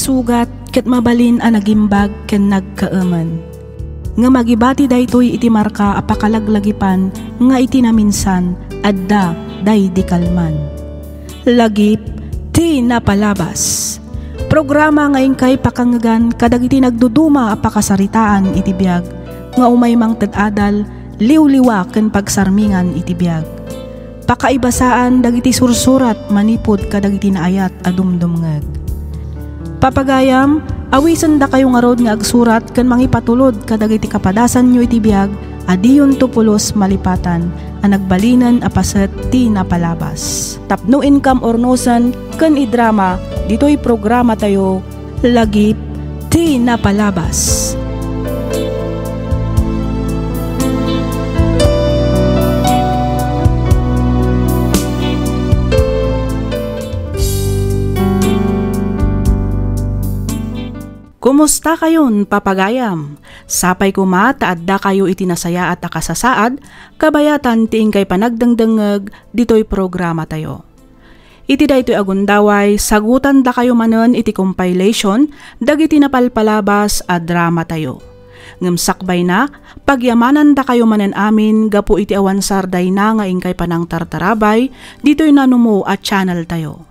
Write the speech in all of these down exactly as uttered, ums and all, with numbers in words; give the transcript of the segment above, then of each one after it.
Sugat ket mabalin a nagimbag ken nagkaemen. Ngem agibati daytoy iti marka a pakalaglagipan nga iti naminsan, adda daydi kalman. Lagip ti napalabas. Programa nga inkay pakangngegan kadagiti nagduduma a pakasaritaan iti biag nga umay mangted adal, liwliwa ken pagsarmingan iti biag. Pakaibasaan dagiti sursurat manipud kadagiti naayat a dumdumngeg. Papagayam, awisendakayo ngarud nga agsurat ken mangipatulod kadagiti kapadasanyo iti biag a diyonto pulos malipatan a nagbalinen a paset ti napalabas. Tapno inkam urnosen ken idrama ditoy programatayo, Lagip ti Napalabas. Kumustakayon, papagayam? Sapay koma ta addakayo iti nasayaat a kasasaad, kabayatan ti inkay panagdengdengngeg ditoy programatayo. Iti daytoy a gundaway, sagutandakayo manen iti compilation dagiti napalpalabas a dramatayo. Ngem sakbayna, pagyamanandakayo manen amin gapu iti awan sardayna nga inkay panangtartarabay ditoy nanumo a channeltayo.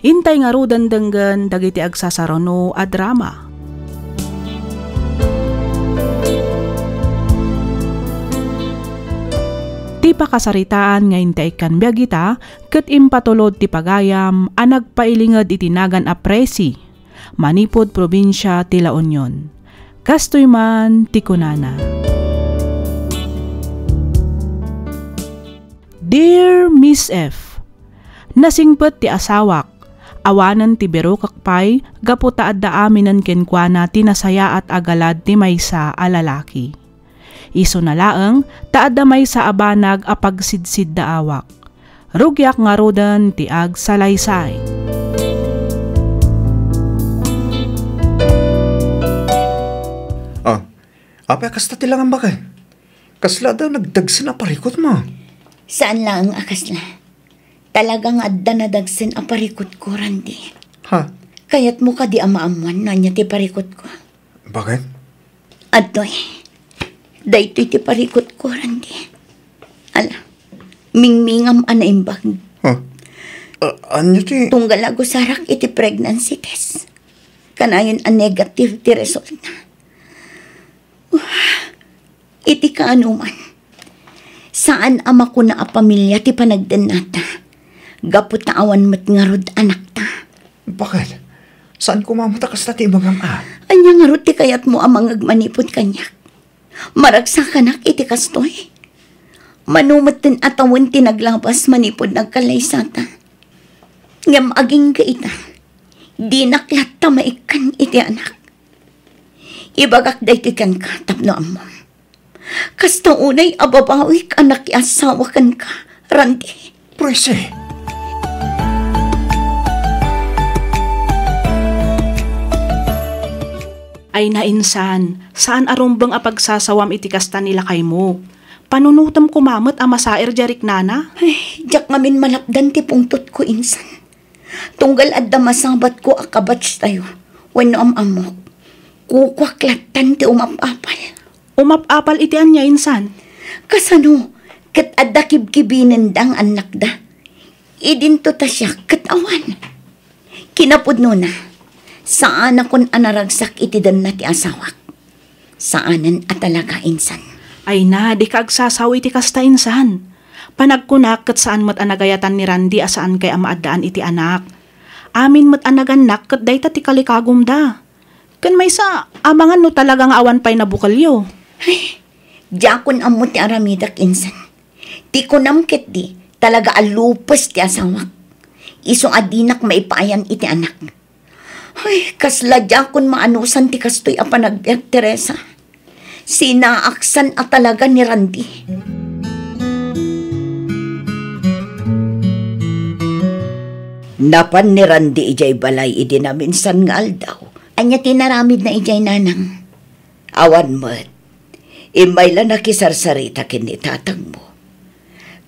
Intay ngaruden denggen dagiti agsasaruno a drama. Ti pakasaritaan nga intay ikkan biag ita ket impatulod ti pagayam a nagpailinged iti nagan a Presi, manipud probinsia ti La Union. Kastoy man ti kunana. Dear Miss F, nasingpet ti asawak, awanen ti birokek pay gapu ta adda aminen kenkuana ti nasayaat a galad ti maysa a lalaki. Isuna laeng ta adda maysa a banag a pagsidsiddaawak. Rugiak ngaruden ti agsalaysay. Ah, apay a kasta ti langam, baket? Kasla adda nadagsen a parikutmo? Saan laeng a kasla. Talaga nga adda nadagsen a parikutko, Randy. Ha? Kayatmo kadi a maammuan no ania ti parikutko? Baket? Adtoy. Daytoy ti parikutko, Randy. Ala, mingmingam a naimbag. Ha? Ah, ania ti? Tunggal agusarak iti pregnancy test. Kanayon a negative ti resulta. Iti kaanoman, saan a makuna a pamilia ti panagdennata, gapu ta awan met ngarud anakta. Baket? Saan koma met a kasta ti imagam a? Ania ngarud ti kayatmo a mangngeg manipud kaniak? Maragsakanak iti kastoy? Mano metten a tawen ti naglabas manipud nagkallaysata? Ngem agingga ita, dinak latta maikkan iti anak. Ibagak daytoy kenka tapno ammom. Kasta unay a babawik a nakiasawa kenka, Randy. Presi! Ay, nainsan, saan a rumbeng a pagsasawam iti kasta ni lakaymo. Panunotem koma met a masaer diay riknana. Ay, diak ngamin malapdan ti pungtotko, insan. Tunggal adda masabatko a kabatchtayo wenno am-ammok, kukuak lattan ti umap-apal. Umap-apal iti ania, insan? Kasano ket adda kibkibinenda nga annakda? Idinto ta siak ket awan. Kinapudnona, saanakon a naragsak iti denna ti asawak. Saanen a talaga, insan. Ay na, dika agsasao iti kasta, insan. Panagkunak ket saan met a nagayatan ni Randy a saankay a maaddaan iti anak. Amin met a nagannak ket dayta ti kalikagumda. Ken maysa, amangan no talaga nga awan pay nabukelyo. Ay, diakon ammo ti aramidek, insan. Ti kunam ketdi, talaga a lupes ti asawak. Isu a dinak maipayan iti anak. Ay, kasla diakon maanusan ti kastoy a panagbiag, Teresa. Sinaaksan a talaga ni Randy. Napan ni Randy idiay balay idi naminsan nga aldaw. Ania ti inaramidna idiay, nanang? Awan met. Immay la nakisarsarita ken ni tatangmo.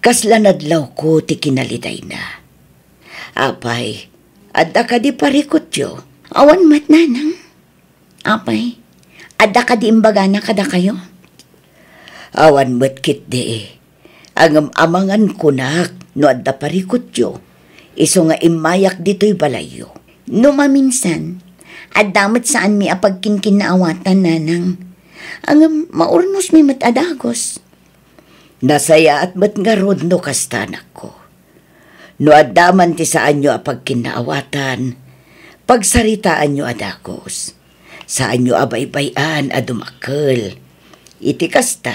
Kasla nadlawko ti kinalidayna. Apay, adda kadi parikutyo? Awan met, Nanang. Apay, adda kadi imbagana kadakayo? Awan met ketdi. Ngem amangan kunak no adda parikutyo, isu nga immayak ditoy balayyo. No maminsan, adda met saanmi a pagkinkinnaawatan, Nanang. Ngem maurnosmi met a dagus. Nasayaat met ngarud no kasta, anakko. No adda man ti saanyo a pagkinnaawatan, pagsaritaanyo a dagus. Saanyo a baybay-an a dumakkel. Iti kasta,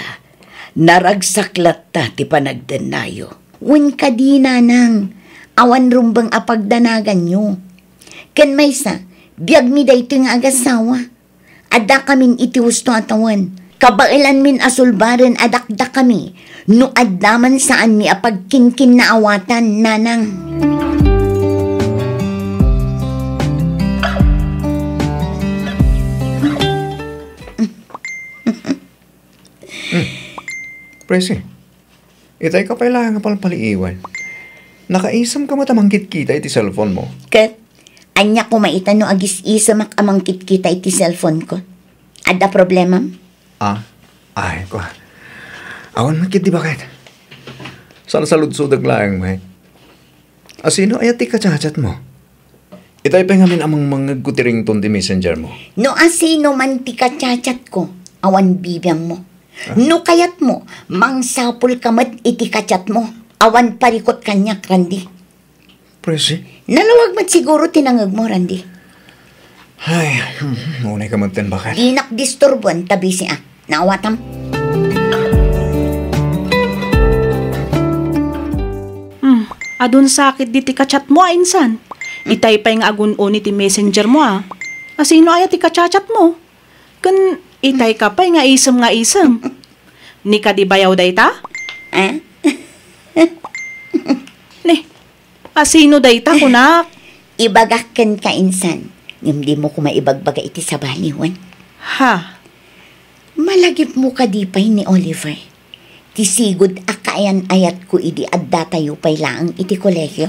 naragsak latta ti panagdennayo. Wen kadi, Nanang, awan rumbeng a pagdanaganyo. Ken maysa, biagmi daytoy nga agasawa. Addakamin iti husto a tawen. Kabaelanmin a sulbaren a dakdakami no adda man saanmi a pagkinkinnaawatan, Nanang. Hmm. Presi, itay ka pay laeng a palpaliiwen. Nakaisem ka met a mangkitkita iti cellphone mo? Ket, ania koma ita no agis-isemak a mangkitkita iti cellphone ko? Adda problemam? Ah, ay, kua. Awan met ketdi baket. Salsaludsodek laeng met. Asino aya ti kachat-chat mo? Itay pay ngamin a mangmangngegko ti ringtone ti messenger mo. No asino man ti kachat-chat ko, awan bibiangmo. Ah? No kayatmo, mangsapul ka met iti kachat mo. Awan parikut kaniak, Randy. Presi? Nalawag met siguro ti nangegmo, Randy. Ay, hmm, unay ka met ten baket. Dinak disturboen ta busy a. Naawatam? Hmm, adun sakit diti kachat mo a insan. Itay pay nga agun-uni ti messenger mo a. Asino aya ti kachat-chat mo? Ken itay ka pay nga isem nga isem. Ni kadi bayaw dayta? Eh? Ni, asino dayta, kunak? Ibagak kenka insan, ngem dimo koma ibagbaga iti sabali, wen? Ha? Malagipmo kadi pay ni Oliver? Ti sigud a kaayan-ayatko idi addatayo pay laeng iti kolegio.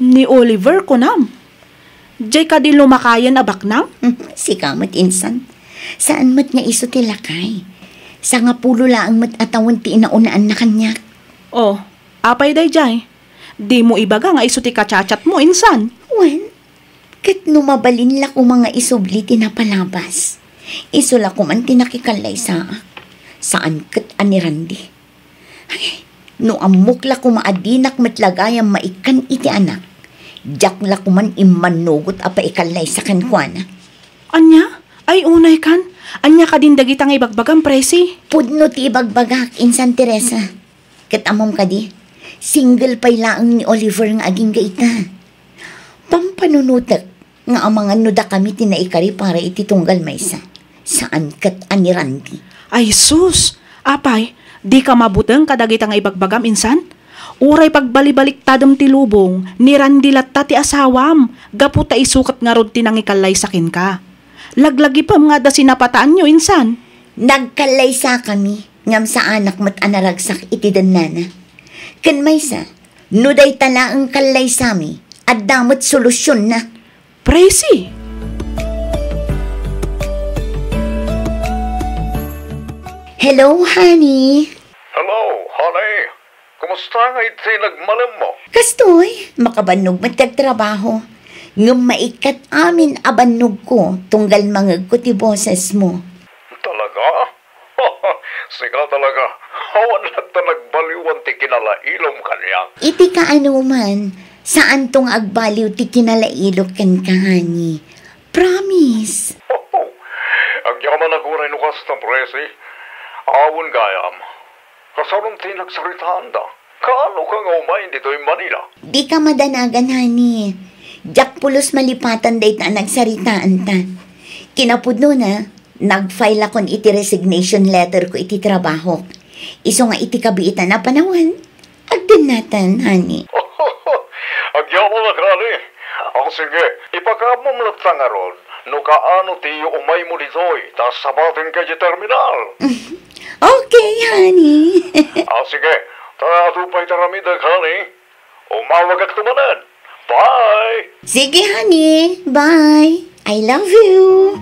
Ni Oliver, kunam? Diay kadi lumakayen a baknang? Sika met insan. Saan met nga isu ti lakay. Sangapulo laeng met a tawen ti inaunaan na kaniak. Oh, apay daydiay? Dimo ibaga nga isu ti kachat-chat mo, insan? Wen, ket no mabalin la koma nga isubli ti napalabas, isu la koman ti nakikallaysaak. Saan ket a ni Randy. Ay, no ammok la koma a dinak met la gayam maikkan iti anak, diak la koman immannugot a paikallaysa kenkuana. Ania? Ay, unay kan. Ania kadin dagita nga ibagbagam, Presi? Pudno ti ibagbagak, insan Teresa. Ket ammom kadi, single pay laeng ni Oliver nga agingga ita. Pampanunotek nga amangan no dakami ti naikari para iti tunggal maysa. Saan ket a ni Randy. Ay sus! Apay, dika mabuteng kadagita nga ibagbagam insan? Uray pagbalibaliktadem ti lubong, ni Randy latta ti asawam, gapu ta isu ket ngarud ti nangikallaysa kenka. Laglagipem nga adda sinapataanyo insan. Nagkallaysakami, ngem saanak met a naragsak iti dennana. Ken maysa, no dayta laeng kallaysami, adda met solusionna. Presi! Hello, honey. Hello, honey. Kumusta nga iti nagmalemmo? Kastoy, makabannog met ti agtrabaho. Ngem maikkat amin a bannogko tunggal mangegko ti bosesmo. Talaga? Sika talaga. Awan latta nagbaliwan ti kinalailom kaniak. Iti kaanoman, saanto nga agbaliw ti kinalailok kenka, honey. Promise. Agyamanak uray no kasta, Presi. Awan gayam. Kasano ti nagsaritaanda? Kaano ka nga umay ditoy Manila? Dika madanagan, honey. Diak pulos malipatan dayta a nagsaritaanta. Kinapudnona, nag-file akon iti resignation letter ko iti trabahok. Isu nga iti kabiitan a panawen, agdennatan, honey. Agyamanak, honey. O, sige, ipakaamom latta ngarud no kaano ti umaymo ditoy ta sabatenka iti terminal. Okay, honey. O, sige, ta adu pay ti aramidek, honey. Umawagakto manen. Bye! Sige, honey. Bye. I love you.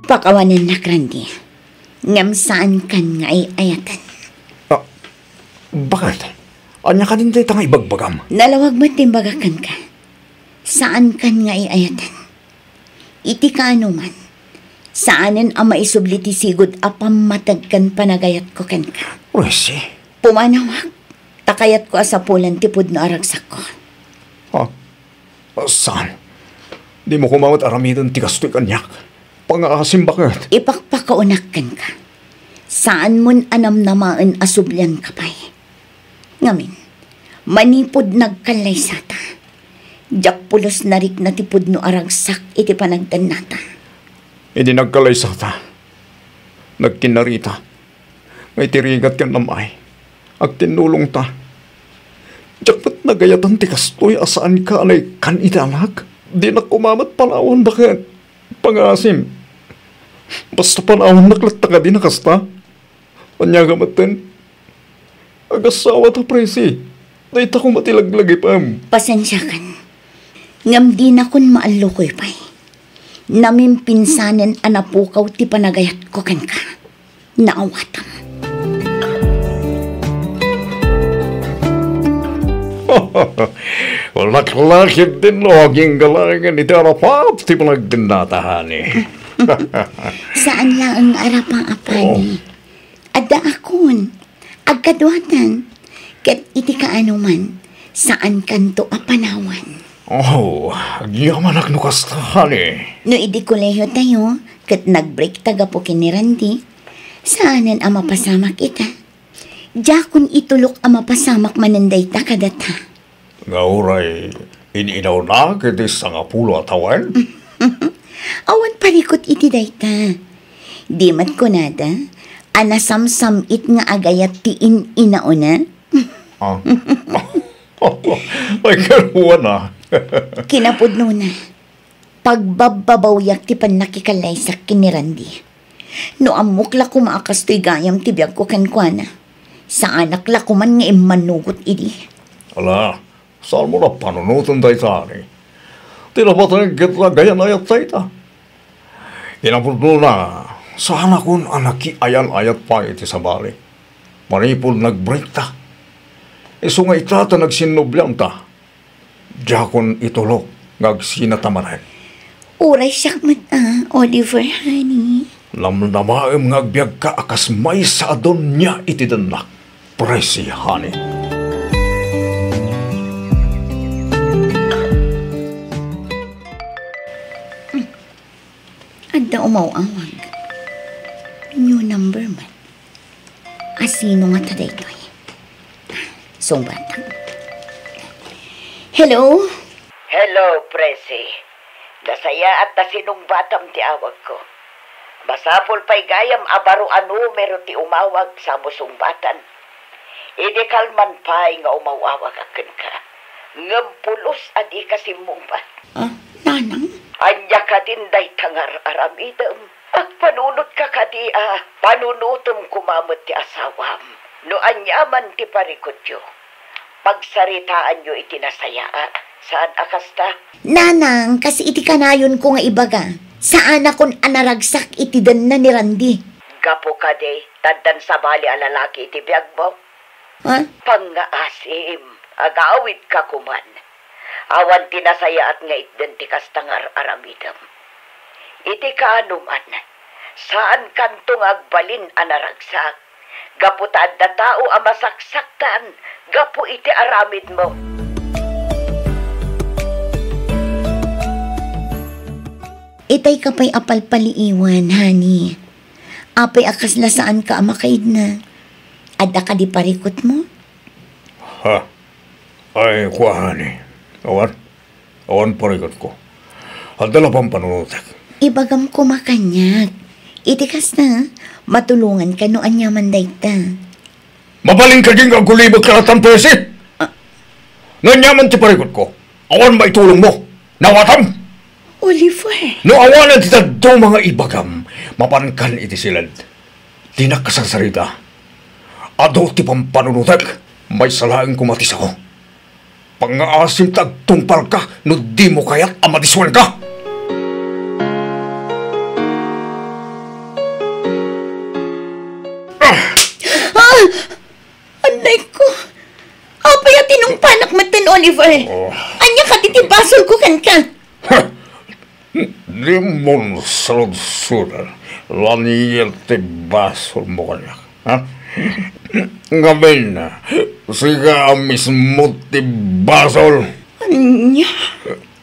Pakawanennak, Randy. Ngem saankan nga ay-ayaten. Ah, bakit? Ania kadin dayta nga ibagbagam? Nalawag met ti imbagak kenka. Saankan nga ay-ayaten. Iti kaanoman, saanen a maisubli ti sigud a pammateg ken panagayatko kenka. Presi? Pumanawak, ta kayatko a sapulan ti pudno a ragsakko. Ha? Saan? Dimo koma met aramiden ti kastoy kaniak. Pangaasim, baket. Ipakpakaonak kenka. Saanmon a namnamaen a sublianka pay. Ngamin, manipud nagkallaysata, diak pulos narikna ti pudno a ragsak iti panagdennata. Idi nagkallaysata, nagkinnarita, nga iti rigat ken amay, agtinnulongta. Diak met nagayatan ti kastoy a saanka a naikkan iti anak. Dinak koma met panawan, baket. Pangaasim. Basta panawannak latta kadin a kasta. Ania nga metten? Agassawa ta, Presi. Dayta koma ti laglagipem. Pasensiakan. Ngem dinakon maallukoy pay. Namimpinsanen a napukaw ti panagayatko kenka. Naawatam. Laklakip din no, aginggalangen iti arapap ti panagdennata, honey. Saan laeng arapa, apani. Oh. Adda akon. Agkaduatan. Ket iti kaanoman, saankanto a panawan. Oh, agyamanak no kasta, honey. No idi kolehiyo tayo, ket nag-break ta gapu ken ni Randy, saanen a mapasamak ita. Diakon itulok a mapasamak manen dayta kadata. Nga uray in-inawnak iti sangapulo a tawen? Awan parikut iti dayta. Di met kunada a nasamsam-it nga agayat ti in-inauna? Ah. Ay, karuana. Kinapudnona. Pagbabbabawiak ti pannakikallaysak ken ni Randy. No ammok la koma a kastoy gayam ti biagko kenkuana, saanak la koman nga immanugot idi. Ala, saanmo a panunoten dayta, ni? Ti napateg ket nagayan-ayat dayta. Kinapudnona, saanakon a nakiayan-ayat pay iti sabali. Manipud nag-break ta. Isu nga ita ta nagsinnobianta. Diakon itulok nga agsina ta manen. Uray siak met a, Oliver, honey. Namnamaem nga agbiagka a kas maysa a donia iti dennak, Presi, honey. Adda umaw-awag. New number man. A sino ngata daytoy? Sungbatak. Hello? Hello, Presi. Nasayaat ta sinungbatam ti awagko. Masapul pay gayam a baro a numero ti umawag sa mo sungbatan. Idi kalman pay nga umaw-awagak kenka, ngem pulos a dika simmungbat. Ah, nanang? Ania kadin dayta nga ar-aramidem? Agpanunotka kadi a panunotem koma met ti asawam? No aniaman ti parikutyo, pagsaritaanyo iti nasayaat. Saan a kasta? Nanang, kas iti kanayonko nga ibaga, saanakon a naragsak iti denna ni Randy. Gapu kadi, ta addan sabali a lalaki iti biagmo? Ha? Pangngaasim, agawidka koman. Awan ti nasayaat nga itden ti kasta nga ar-aramidem. Iti kaanoman, saankanto nga agbalin a naragsak, gapu ta adda tao a masaksaktan gapu iti aramidmo. Itay ka pay a palpaliiwan, honey. Apay a kasla saanka a makaidna? Adda kadi parikutmo? Ha? Ay, kua, honey. Awan. Awan parikutko. Adda la pampanunotek. Ibagam koma kaniak. Iti kasta, matulonganka no aniaman dayta. Mabalin kadi nga agulibek laeng, Presi? Ah. No aniaman ti parikutko, awan maitulongmo. Naawatam? Oliver. No awanen ti dadduma nga ibagam, mapankan iti siled. Dinak kasarsarita. Adu ti pampanunotek, maysa laeng koma ti sao. Pangngaasim ta agtungpalka no dimo kayat a madiskuenka. Ah! Annayko! Apay a tinungpanak metten, Oliver? Oh. Ania kadi ti basolko kenka? Dimon sudsudan, la ania ti basolmo kaniak, ha? Ngamin, sika a mismo ti basol. Ania?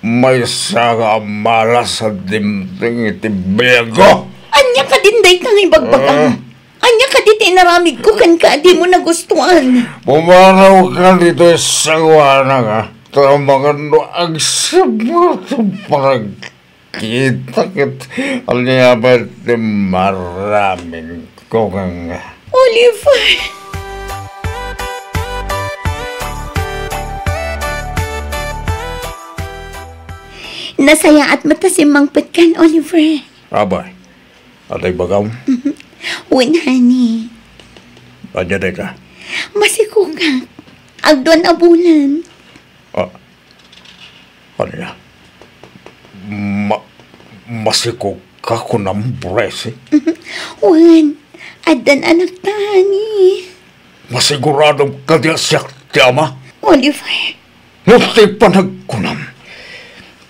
Maysa nga a malas a dimteng iti biagko. Ania kadin dayta nga ibagbagam? Ah. Ania kadi ti inaramidko kenka a dimo nagustuan? Pumanawka ditoy sangoanak, a? Ta amangan no agsipnget ti panagkita ket ania met ti maramidko kenka. Oliver! Nasayaat met ta simmangpetkan, Oliver. Apay, adda ibagam? Wen, honey. Ania dayta? Masikogak. Agduan a bulan. Ah, ania? Ma-, masikogka kunam, Presi? Wen, addan anakta, honey. Masiguradom kadi a siak ti ama? Oliver. No ti panagkunam,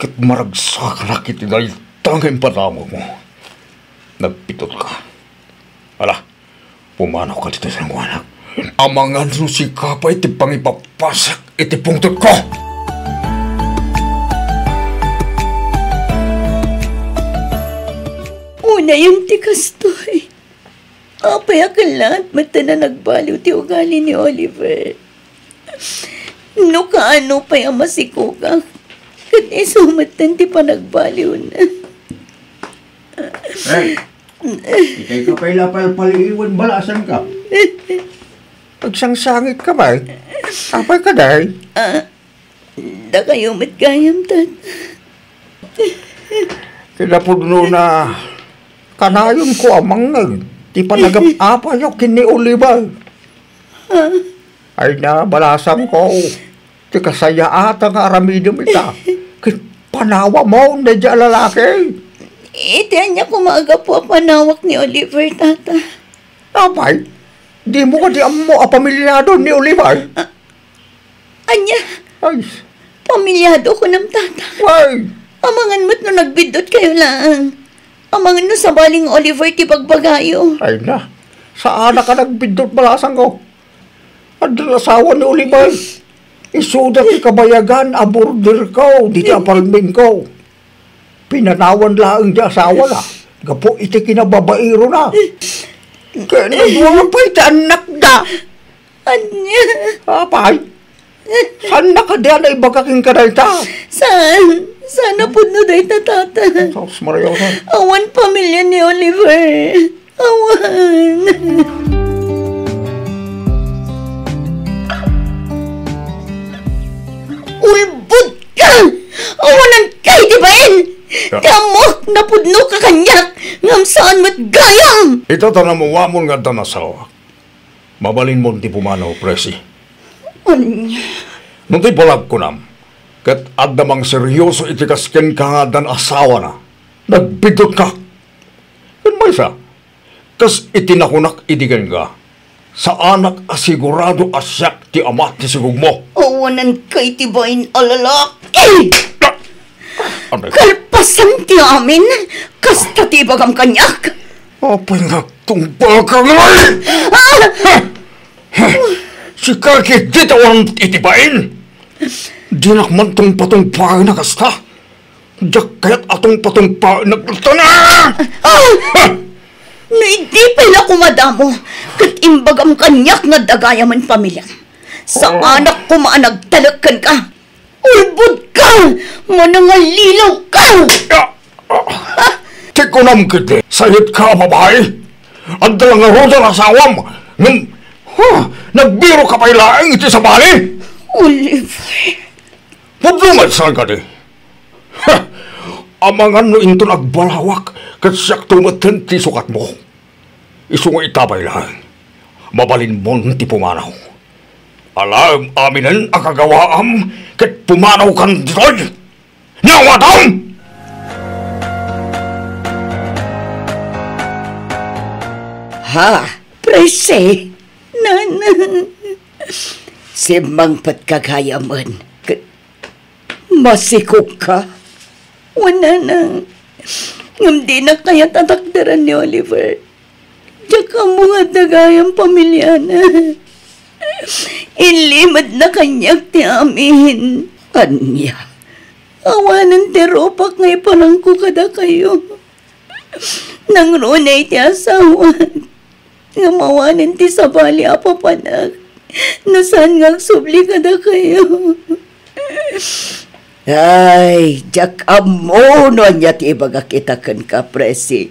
ket maragsakanak iti dayta nga impadamagmo. Nagbidutka. Ala, pumanawka ditoy sangoanak. Amangan no sika pay ti pangipapasak iti pungtotko. Unayen ti kastoy. Apay a ket laat metten a nagbaliw ti ugali ni Oliver? No kaano pay a masikogak, ket isu metten ti panagbaliwna. Hey, itay ka pay la palpaliiwen, balasangka. Agsangsangitka pay. Apay kadi? Ah, dakayo met gayam, Tata. Kinapudnona, kanayonko a mangngeg ti panagap-apayo ken ni Oliver. Ay na, balasangko, ti kasayaatan nga aramidem ita ket panawamon daydiay a lalaki. Iti ania koma a gapu a panawak ni Oliver, Tata? Apay, dimo kadi ammo a pamiliado ni Oliver? Ah, ania? Ay. Pamiliado, kunam, Tata? Ay. Amangan met no nagbiddutkay laeng. Amangan no sabali nga Oliver ti bagbagayo. Ay na, saanak a nagbiddut, balasangko. Addan asawa ni Oliver. Isuda ti kabayagan a borderko ditoy apartmentko. Pinanawan laeng ti asawana gapu iti kinababairona. Ket nagwapay ti annakda. Ania? Apay, saannak kadi a naibaga kenka dayta? Saan? Saan a pudno dayta, Tata? Sus, Maria, saan? Awan pamilia ni Oliver. Awan. Ulbod ka! Awanan ka iti bain! Ya. Ti ammoak, napudno ka kaniak, ngem saan met gayam! Ita ta namuamon nga addan asawak. Mabalinmon ti pumanaw, Presi. Ania? No ti balag kunam, ket adda mangseryoso iti kas kenka nga addan asawana, nagbiddutka. Ken maysa, kas iti nakunak idi kenka, saanak a sigurado a siak ti ama ti sigogmo. Awanan ka iti bain a lalaki! Ah! Ano? Kalpasan ti amin, kasta ti ibagam kaniak. Apay nga agtungpalka ngay? Ah! Ha? Ha? Sika ket di tawan iti bain? Dinak man tungpatungpaen a kasta. Diak kayat a tungpatungpaen a kasta. Ah! Ha? No idi pay la kumadamo, ket imbagam kaniak nga dagayamen pamiliam. Saanak koma a nagtalek kenka. Ulbod ka! Manangalilaw ka! Ah, ah, ti kunam ketdi, sayetka a babai? Adda la ngaruden asawam, ngem, ha, nagbiroka pay laeng iti sabali? Oliver. Pudno met saan kadi? Ha! Amangan no inton agbalawak, ket siakto metten ti sukatmo. Isu nga ita pay laeng, mabalinmon ti pumanaw. Alaem aminen a kagawaam ket pumanawkan ditoy. Naawatam! Ha? Presi? Nanang. Simmangpetka gayamen ket masikogka? Wen, nanang. Ngem dinak kayat a takderan ni Oliver. Diak ammo nga adda gayam pamiliana. Inlimedna kaniak ti amin. Ania? Awanen ti rupak nga iparangko kadakayo. Nangruna iti asawak. Ngem awanen ti sabali a papanak no saan nga agsubli kadakayo. Ay, diak ammo no ania ti ibagak ita kenka, Presi.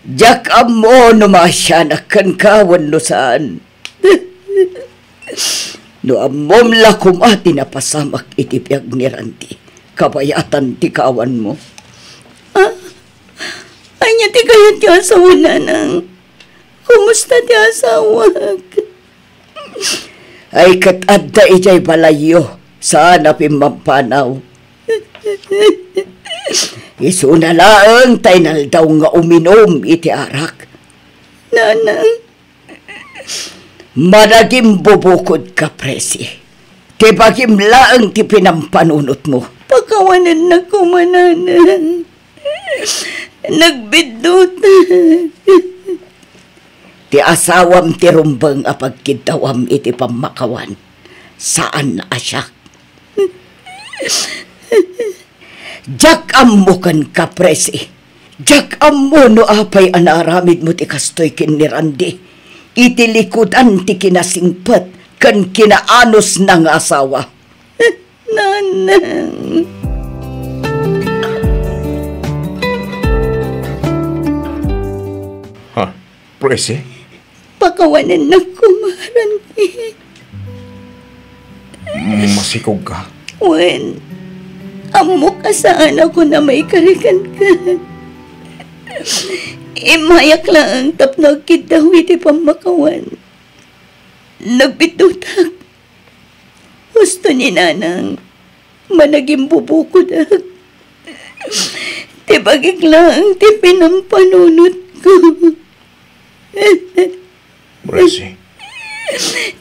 Diak ammo no maasianak kenka wenno saan. No ammom la koma ti napasamak iti biag ni Randy, kabayatan ti kaawanmo. Ah, ania ti kayatyo a sawen, nanang? Kumusta ti asawak? Ay, ket adda idiay balayyo, saan a pimmampanaw. Isuna laeng ta inaldaw nga uminum iti arak. Nanang. Managimbubukodka, Presi. Ti bagim laeng ti pinampanunotmo. Pakawanennak koma, nanang. Nagbiddutak. Ti asawam ti rumbeng a pagkiddawam iti pammakawan. Saan a siak. Diak ammo kenka, Presi. Diak ammo no apay a naaramidmo ti kastoy ken ni Randy iti likudan ti kinasingpet ken kinaanusna nga asawa. Nanang. Ha? Presi? Pakawanennak koma, Randy. Masikogka? Wen, ammok a saanakon a maikari kenka. Immayak laeng tapno agkiddaw iti pammakawan. Nagbiddutak. Husto ni Nanang, managimbubukodak. Ti bagik laeng ti pinampanunotko. Presi.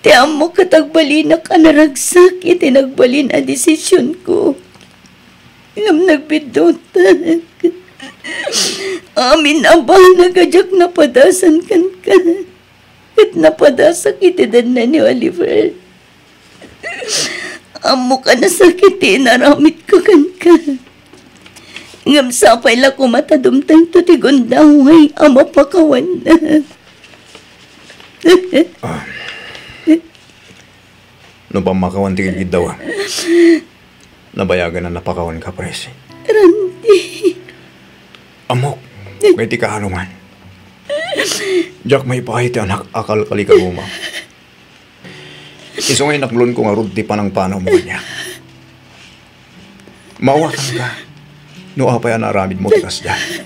Ti ammok ket agbalinak a naragsak iti nagbalin a desisionko. Ngem nagbiddutak. Amin a banag a diak napadasan kenka. Ket napadasak iti denna ni Oliver. Ammok a nasakit ti inaramidko kenka. Ngem sapay la koma ta dumtengto ti gundaway a mapakawanna. Ah. No pammakawan ti gidgiddawa, nabayagan a napakawanka, Presi. Randy. Ammok, nga iti kaano man. Diak maipaay ti anak a kalkalikaguma. Isu nga inaklonko ngarud ti panangpanaw mo kaniak. Maawatanka no apay a naaramidmo ti kasdiay.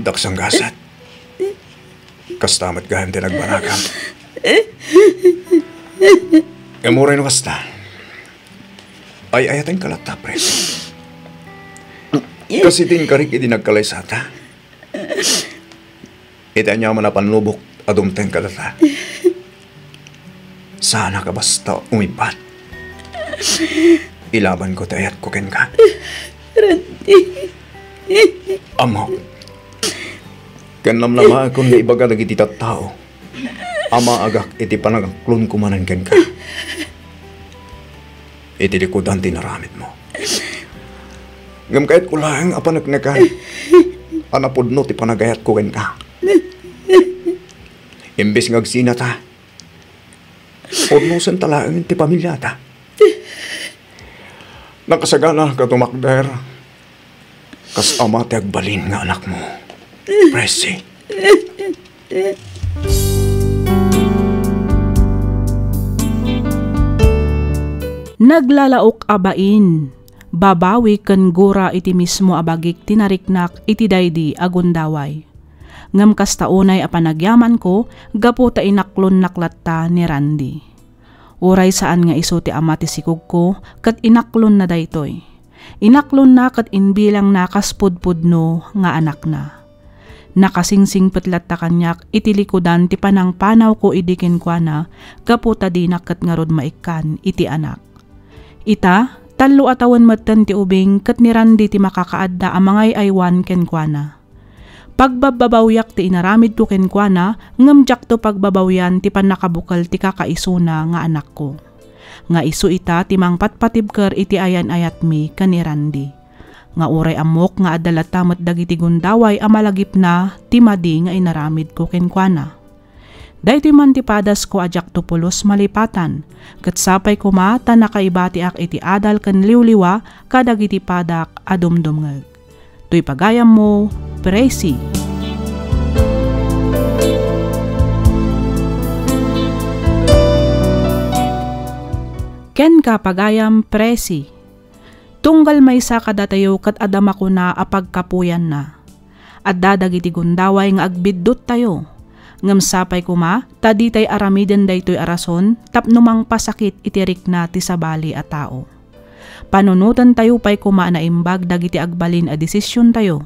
Addak sanggasat. Kasta met gayam ti nagbanagam. Ngem uray no kasta, ay-ayatenka latta, Presi. Kas iti inkarik idi nagkalaysata. Iti aniaman a pannubok a dumteng kadata. Saanak a basta umibbat. Ilabanko ti ayatko kenka. Randy. Ammok. Ken namnamaekon nga ibaga dagiti tattao a maagak iti panangaklonko manen kenka. Iti likudan ti inaramidmo. Ngem kayatko laeng a paneknekan a napudno ti panagayatko kenka. Imbes nga agsinata, pudnosenta laeng ti pamiliata. Nakasagana ka tumakder kas ama ti agbalin nga anakmo, Presi. Naglalaok a bain, babawi ken gura iti mismo a bagik ti nariknak iti daydi a gundaway. Ngem kasta unay a panagyamanko gapu ta inaklonnak latta ni Randy. Uray saan nga isu ti ama ti sikogko, ket inaklonna daytoy. Inaklonna ket imbilangna kas pudpudno nga anakna. Nakasingsingpet latta kaniak iti likudan ti panangpanawko idi kenkuana gapu ta dinak ket ngarud maikkan iti anak. Ita, tallo a tawen metten ti ubing ket ni Randy ti makakaadda a mangay-aywan kenkuana. Pagbabbabawiak ti inaramidko kenkuana, ngem diakto pagbabawyan ti pannakabukel ti kakaisuna nga anakko. Nga isu ita ti mangpatpatibker iti ayan-ayatmi ken ni Randy. Nga uray ammok nga adda latta met dagiti gundaway a malagipna ti madi nga inaramidko kenkuana. Daytoy man ti padasko a diakto pulos malipatan, ket sapay koma ta nakaibatiak iti adal ken liwliwa kadagiti padak a dumdumngeg. Toy pagayammo, Presi. Kenka, pagayam, Presi. Tunggal maysa kadatayo ket adda makuna a pagkapuyanna. Adda dagiti gundaway nga agbidduttayo. Ngem sapay koma ta ditay aramiden daytoy a rason tapno mangpasakit iti rikna ti sabali a tao. Panunotentayo pay koma a naimbag dagiti agbalin a desisiontayo.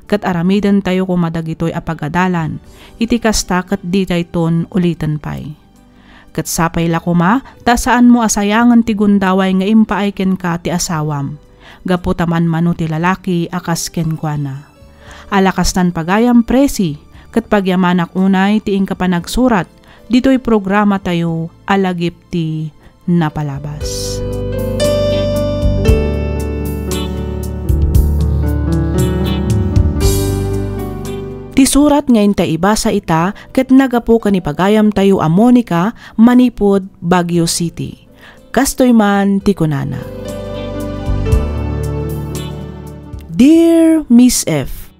Ket aramidentayo koma dagitoy a pagadalan, iti kasta ket ditayton uliten pay. Ket sapay la koma ta saanmo a sayangen ti gundaway nga impaay kenka ti asawam, gapu ta manmano ti lalaki a kas kenkuana. Ala kastan pagayam, Presi, ket pagyamanak unay ti inka panagsurat ditoy programatayo a Lagip ti Napalabas. Ti surat nga inta ibasa ita ket naggapu ken ni pagayamtayo a Monica manipud Baguio City. Kastoy man ti kunana, Dear Miss F,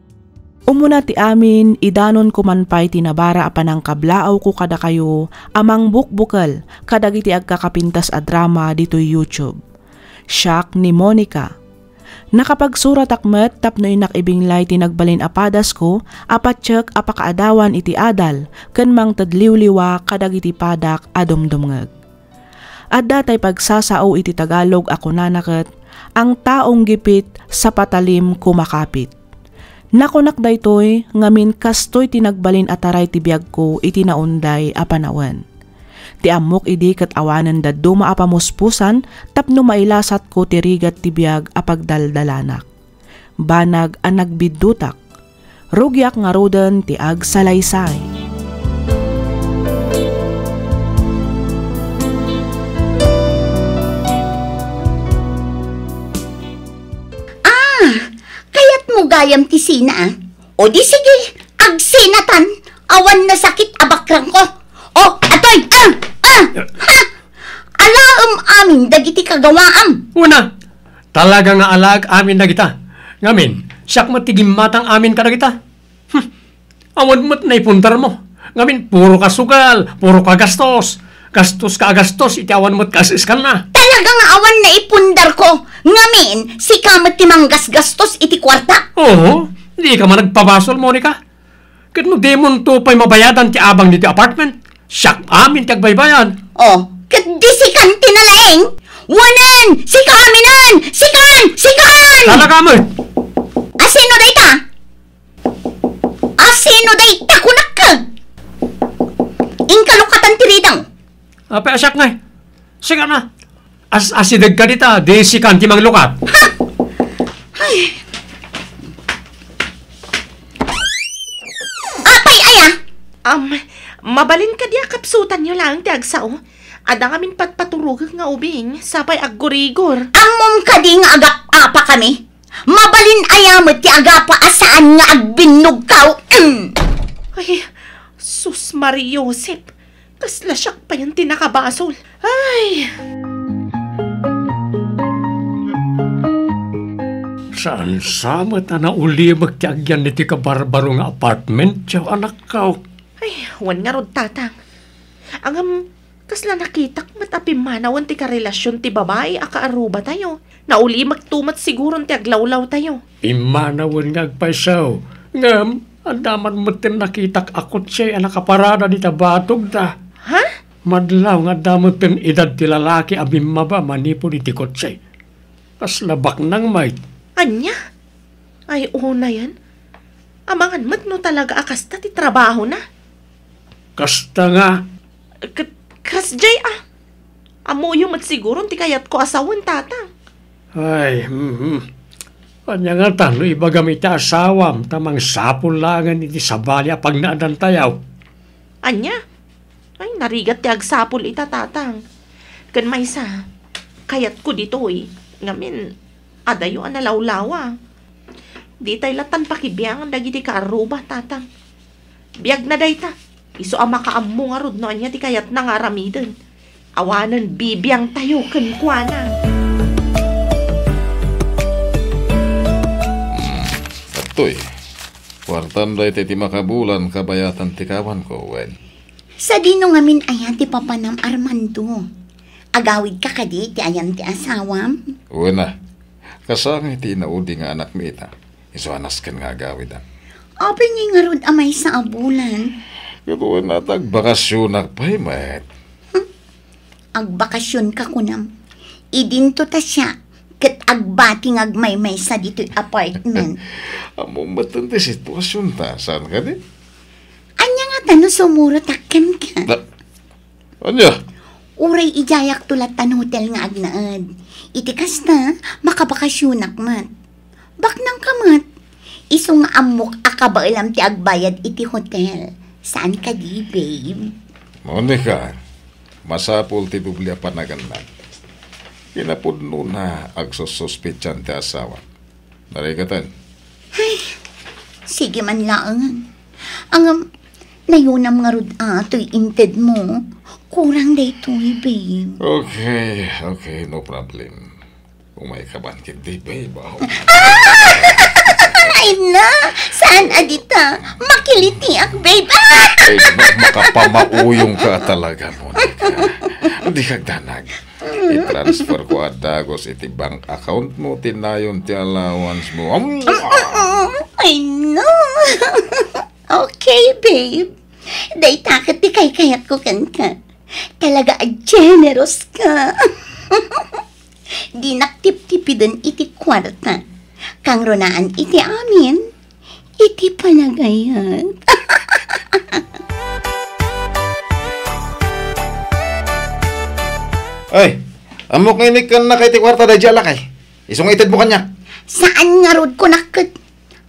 Umuna ti amin, idanonko man pay ti nabara a panangkablaawko kadakayo a mangbukbukel kadagiti agkakapintas a drama ditoy YouTube. Siak ni Monica. Nakapagsuratak met tapno innak ibinglay ti nagbalin a padasko a patiek a pakaadawan iti adal ken mangted liwliwa kadagiti padak a dumdumngeg. Adda tay pagsasao iti Tagalog a kunana ket, "Ang taong gipit sa patalim kumakapit." Nakunak daytoy, ngamin kastoy ti nagbalin a taray ti biagko iti naunday a panawen. Ti ammok idi ket awanen dadduma a pamuspusan tapno mailasatko ti rigat ti biag a pagdaldalanak. Banag a nagbiddutak. Rugiak ngaruden ti agsalaysay. Ah, kayatmo gayam ti sina, ah? O di sige, agsinatan, awan nasakit a bakrangko. O, atoy, ah, ah, ha? Alaem amin dagiti kagawaam. Una, talaga nga alaek amin dagita. Ngamin, siak met ti gimmatang amin kadagita. Hmm. Awan met naipundarmo. Ngamin, puro ka sugal, puro ka gastos. Gastos ka a gastos, iti awan met kaas-iskanna. Talaga nga awan naipundarko. Ngamin, sika met ti manggasgastos iti kuarta. Oo, di ka man nagpabasol, Monica. Ket no dimonto pay mabayadan ti abang ditoy apartment, siak amin ti agbaybayad. Oh, ket di sikan ti nalaing? Wanen, sika aminen! Sikan! Sikan! Talaga met! Asino dayta? Asino dayta, kunak? Inkalukatan ti ridang. Apay a siak ngay? Sika na. As-asideg ka dita, di sikan ti manglukat. Ha? Ay. Apay aya? Am, mabalin kadi a kapsutanyo laeng ti agsao? Adda ngamin patpaturogek nga ubing, sapay aggurigor. Ammom kadi nga agap-apa kami? Mabalin aya met ti agapa a saan nga agbinnogkaw? Mm. Ay, sus, Maria Josep. Kasla siak payen ti nakabasol. Ay! Saan sa met a naulimek ti agyan iti kabarbaro nga apartment, diak, anakko? Ay, wen ngarud, Tatang. Ngem, kasla nakitak met a pimmanawen ti karelasion ti babai a kaarrubatayo. Naulimekto met siguron ti aglawlawtayo. Pimmanawen nga agpayso. Ngem, Adda man metten nakitak a kotse a nakaparada dita batogda. Ha? Madlaw nga adda metten idad ti lalaki a bimmaba manipud iti kotse. Kasla baknang met. Ania? Ay, unayen. Amangan met no talaga a kasta ti trabahona. Kasta nga. K-, kasdiay a. Ammoyo met siguron ti kayatko a sawen, Tatang. Ay, mhm. Ania ngata no ibagam iti asawam ta mangsapul laengen iti sabali a pagnaedantayo? Ania? Ay, narigat ti agsapul ita, Tatang. Ken maysa, kayatko ditoy. Ngamin, adayo a nalawlawa. Ditay lattan pakibiangan dagiti kaarruba, Tatang. Biagna dayta. Isu a makaammo ngarud no ania ti kayatna nga aramiden. Awanen bibiangtayo kenkuana. Hmm, adtoy. Kuartam dayta iti makabulan kabayatan ti kawanko, wen? Sadino ngamin aya ti papanam, Armando? Agawidka kadi ti ayan ti asawam? Wen a. Kasangay ti inaudi nga anakmi ita. Isu a nasken nga agawidan. Apay ngay ngarud a maysa a bulan? Ket wen a ta agbakasionak pay met. Hmm. Agbakasionka kunam. Idinto ta siak ket agbati nga agmaymaysa ditoy apartment. Ammom metten ti situasionta, saan kadi? Ania ngata no sumurotak kenka? Na-, Ania? Uray idiayakto lattan hotel nga agnaed. Iti kasta, makabakasionak met. Baknangka met. Isu nga ammok a kabaelam ti agbayad iti hotel. Saan kadi, babe? Monica, masapul ti doble a panagannad. Kinapudnona, agsussuspetsan ti asawa. Narigatan. Ay, sige man laeng. Ngem, nayunam ngarud a toy intedmo. Kurang daytoy, babe. Okay, okay, no problem. Umayka man ketdi, babe, ah. Ay na! Saan a dita? Makilitiak, babe! Ah! Ay, ma-, makapamauyongka talaga, Monica. Dika agdanag. I-transfer ko a dagus iti bank account mo ti nayon ti allowance mo. Am-, Ay, no. Okay, babe. Dayta ket ti kaykayatko kenka. Talaga a generous ka. Dinak tiptipiden iti kuarta. Kangrunaan iti amin. Iti panagayat. Ay, ammok nga inikkannak iti kuarta daydiay a lakay. Isu nga itedmo kaniak. Saan ngarud, kunak ket.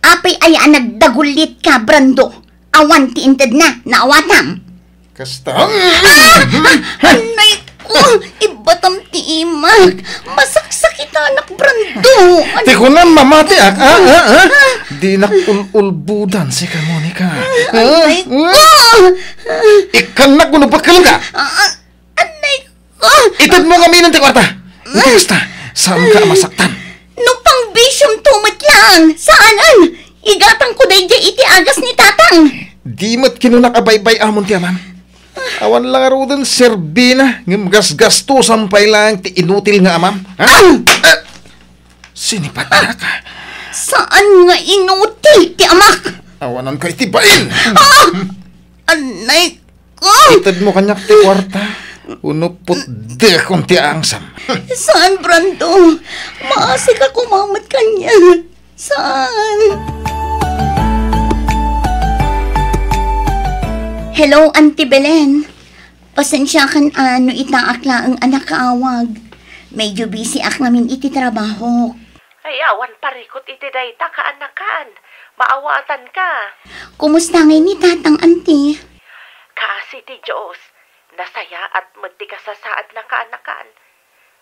Apay aya a nagdagullitka, Brando? Awan ti intedna, naawatam. Kasta. Ah! Anay ko! Ibatam ti imak! Masaksakitanak, Brando! Ti kunam mamatiak, ah, ah, ah? Dinak ul-ulbudan sika, Monica. Anay ko! Ikkannak wenno pakkelka? Ah, anay ko! Itedmo ngamin ti kuarta. Iti kasta, saanka a masaktan. No pangbisiomto met laeng, saanen? Igatangko daydiay iti agas ni Tatang. Di met kinunak a baybay-amon ti amam. Awan la ngaruden serbina, ngem gasgastosan pay laeng ti inutil nga amam. Ha? Ah! Eh, sinipatanaka. Saan nga inutil ti amak? Awananka iti bain. Ah! Anay ko! Itedmo kaniak ti kuarta. Uno putdekon ti angsam. Saan, Brando? Maasika koma met kaniak. Saan? Hello, Auntie Belen. Pasensiakan a no itaak laeng a nakaawag. Medyo busy ak ngamin iti trabahok. Ay, awan parikut iti dayta, kaanakan. Maawatanka. Kumusta ngay ni Tatang, Auntie? Kaasi ti Dios. Nasayaat met ti kasasaadna, kaanakan.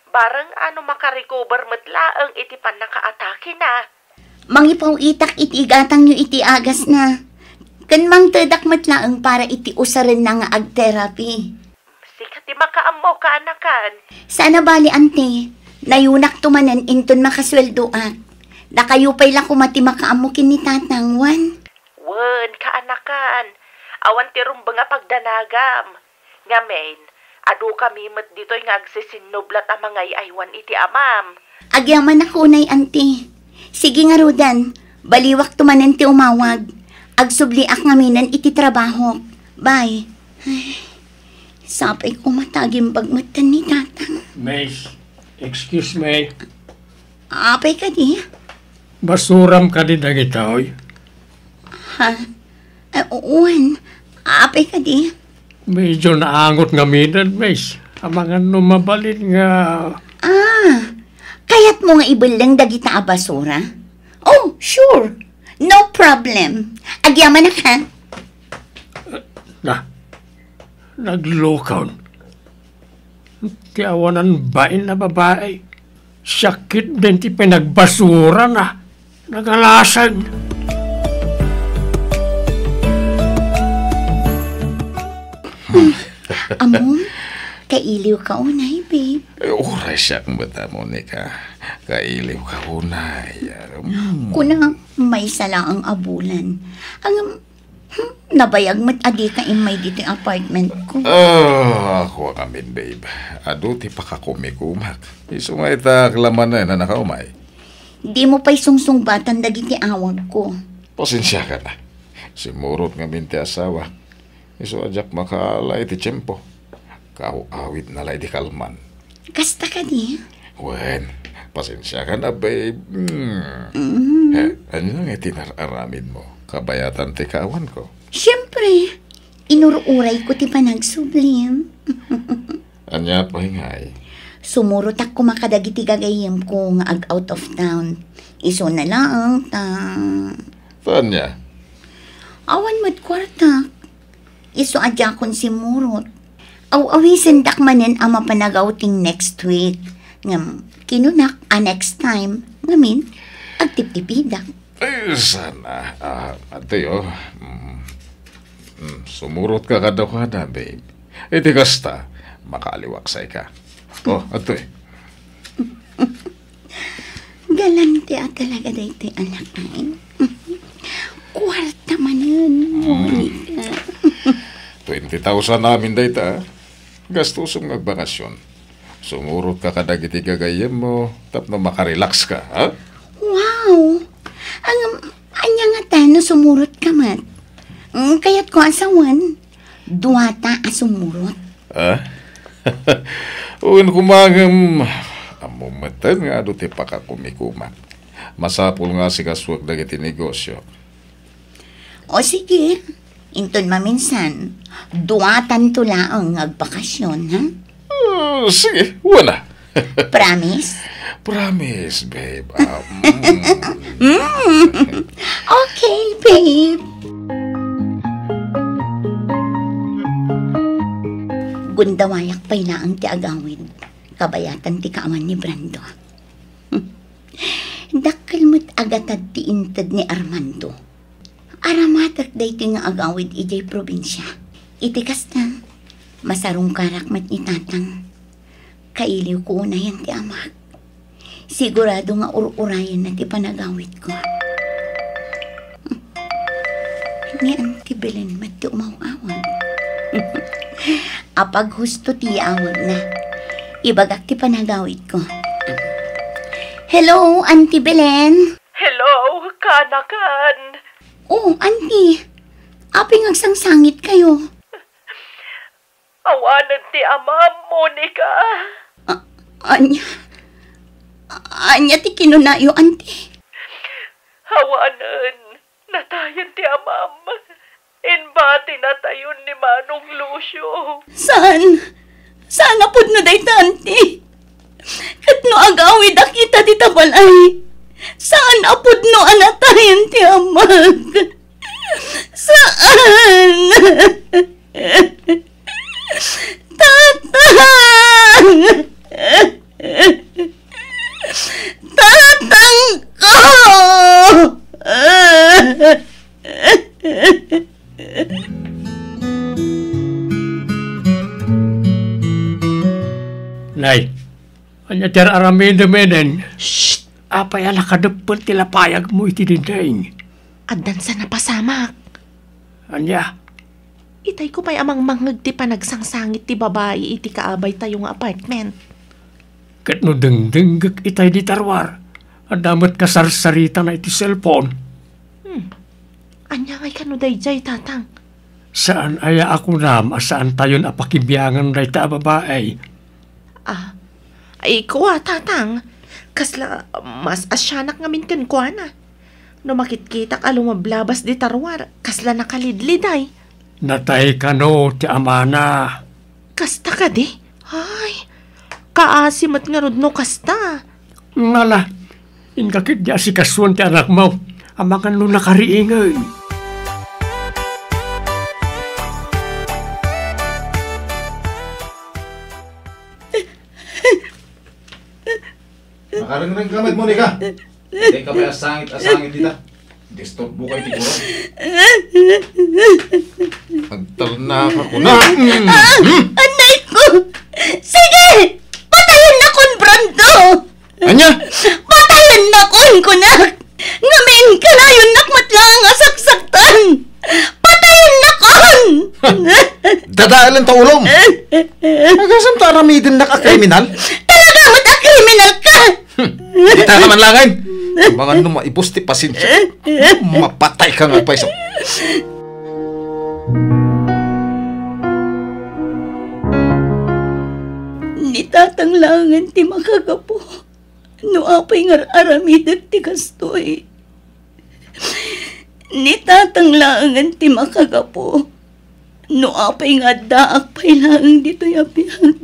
Bareng a no makarecover met laeng iti pannakaatakena. Mangipaw-itak iti igatangyo iti agasna. Ken mangtedak met laeng para iti usarenna nga ag-therapy. Sika ti makaammo, kaanakan. Saan a bali, Auntie. Nayunakto manen inton makasueldoak. Dakayo pay la koma ti makaammo ken ni Tatang, wen? Wen, kaanakan. Awan ti rumbeng a pagdanagam. Ngamin, adukami met ditoy nga agsisinnublat a mangay-aywan iti amam. Agyamanak unay, Auntie. Sige ngaruden, baliwakto manen ti umawag. Agsubliak ngaminen iti trabahok. Bye. Ay, sapay koma ta agimbag metten ni Tatang. Miss, excuse me. Apay kadi? Basuram kadi dagitoy? Ha? Eh, wen. Apay kadi? Medyo naangot ngaminen, miss. Amangan no mabalin nga Ah, kayatmo nga ibelleng dagita a basura? Oh, sure. No problem. Agyamanak, ha? Na, naglukon. Ti awanan bain a babai. Sakit din ti pinagbasurana. Nagalasag. Among, kailiw ka unay, babe. Eh, uray siak met, Monica. Kailiw ka unay. Mm. Kuna, maysa laeng a bulan. Ang, hmm, nabayag met a dika immay ditoy apartment ko. Ah, ako ngamin, babe. Adu ti pakakumikumak. Isu nga ita klamanen a nakaumay. Dimo pay sungsungbatan dagiti awag ko. Pasensiakan na. Simurot ngamin ti asawa. Isu a diak makaala iti tiempo. Kaaw-awidna la idi kalman. Kasta kadi? Wen, pasensiakan a, babe. Mm. Mm. Eh, ania nga iti nar-aramidmo? Kabayatan ti kaawanko. Siempre, inur-urayko ti panagsublim. Ania pay ngay? Sumurotak koma kadagiti gagayyemko nga ag-out of town. Isuna laeng ta Ta ania? Awan met kuartak. Isu a diakon simurot. Aw-awisendak manen a mapan ag-outing next week. Ngem, kinunak a next time, ngamin, agtiptipidak. Ay, sana. Ah, adtoy, oh. Mm. Mm, sumurotka kadakuada, babe. Iti kasta, makaaliwaksayka. Oh, adtoy. Galante a talaga daytoy a lakay. Kuarta manen, Monica. Twenty thousand amin dayta, ah. Gastusom nga agbakasyon. Sumurotka kadagiti gagayyemmo tapno makarelax ka, ha? Wow! Ang, ania ngata no sumurotka met? Mm, kayatko a sawen. Duata a sumurot. Ah? Wen koma ngem, ammom metten nga adu ti pakakumikumak. Masapul nga asikasuek dagiti negosio. O sige, inton maminsan, duatanto laeng nga agbakasyon, ha? Ah, sige, wen a. Promise? Promise, babe. Ah, mm. Mm. Okay, babe. Gundawayak pay laeng ti agawid. Kabayatan ti kaawan ni Brando. Dakkel met a gatad ti inted ni Armando. Aramatek daytoy nga agawid idiay probinsia. Iti kasta, masarungkarak met ni Tatang. Kailiwko unayen ti amak. Sigurado nga ur-urayenna ti panagawidko. Ni Auntie Belen met ti umaw-awag. Apaghusto ti awagna. Ibagak ti panagawidko. Hello, Auntie Belen? Hello, kaanakan. Oh, Auntie. Apay nga agsangsangitkayo? Awanen ti amam, Monica. A-, ania? Ania ti kinunayo, Auntie? Awanen. Natayen ti amam. Imbatinatayon ni Manong Lucio. Saan? Saan a pudno dayta, Auntie? Ket no agawidak ita dita balay, saan a pudno a natayen ti amak? Saan? Tatang! Tatangko! Nay, ania ti ar-aramidem iden? Shh! Apay a nakadeppel ti lapayagmo iti dinding? Addan sa napasamak. Ania? Itayko pay a mangmangngeg ti panagsangsangit ti babai iti kaabaytayo nga apartment. Ket no dengdenggek itay dita ruar, adda met kasarsaritana iti cellphone. Hmm. Ania ngay kano daydiay, Tatang? Saan aya a kunam a saantayon a pakibiangan dayta a babai? Ah, ay, kua, Tatang. Kasla, mas asianak ngamin kenkuana. No makitkitak a lumablabas dita ruar, kasla nakalidliday. Natay kano ti amana? Kasta kadi? Ay, kaasi met ngarud no kasta. Ngala, inka ketdi asikasuan ti anakmo, amangan no nakariingay. Makarengngeg ka met, Monica. Dika pay asangit-asangit dita. Disturbo ka iti kuran. Agtalna ka kuna. Ah! Hmm? Anay ko! Sige! Patayen nakon, Brando! Ania? Patayen nakon, kunak! Ngamin, kanayon nak met laeng a saksaktan! Patayen nakon! Dadaelen ta ulom! Agasam ta aramidennak a kriminal? Talaga met a kriminal ka! Hmm. Dita ka man laeng. Amangan no maibus ti pasensiak. Mapatay ka nga agpayso. Ni Tatang laengen ti makagapu no apay nga ar-aramidek ti kastoy. Ni Tatang laengen ti makagapu no apay nga addaak pay laeng ditoy a biag.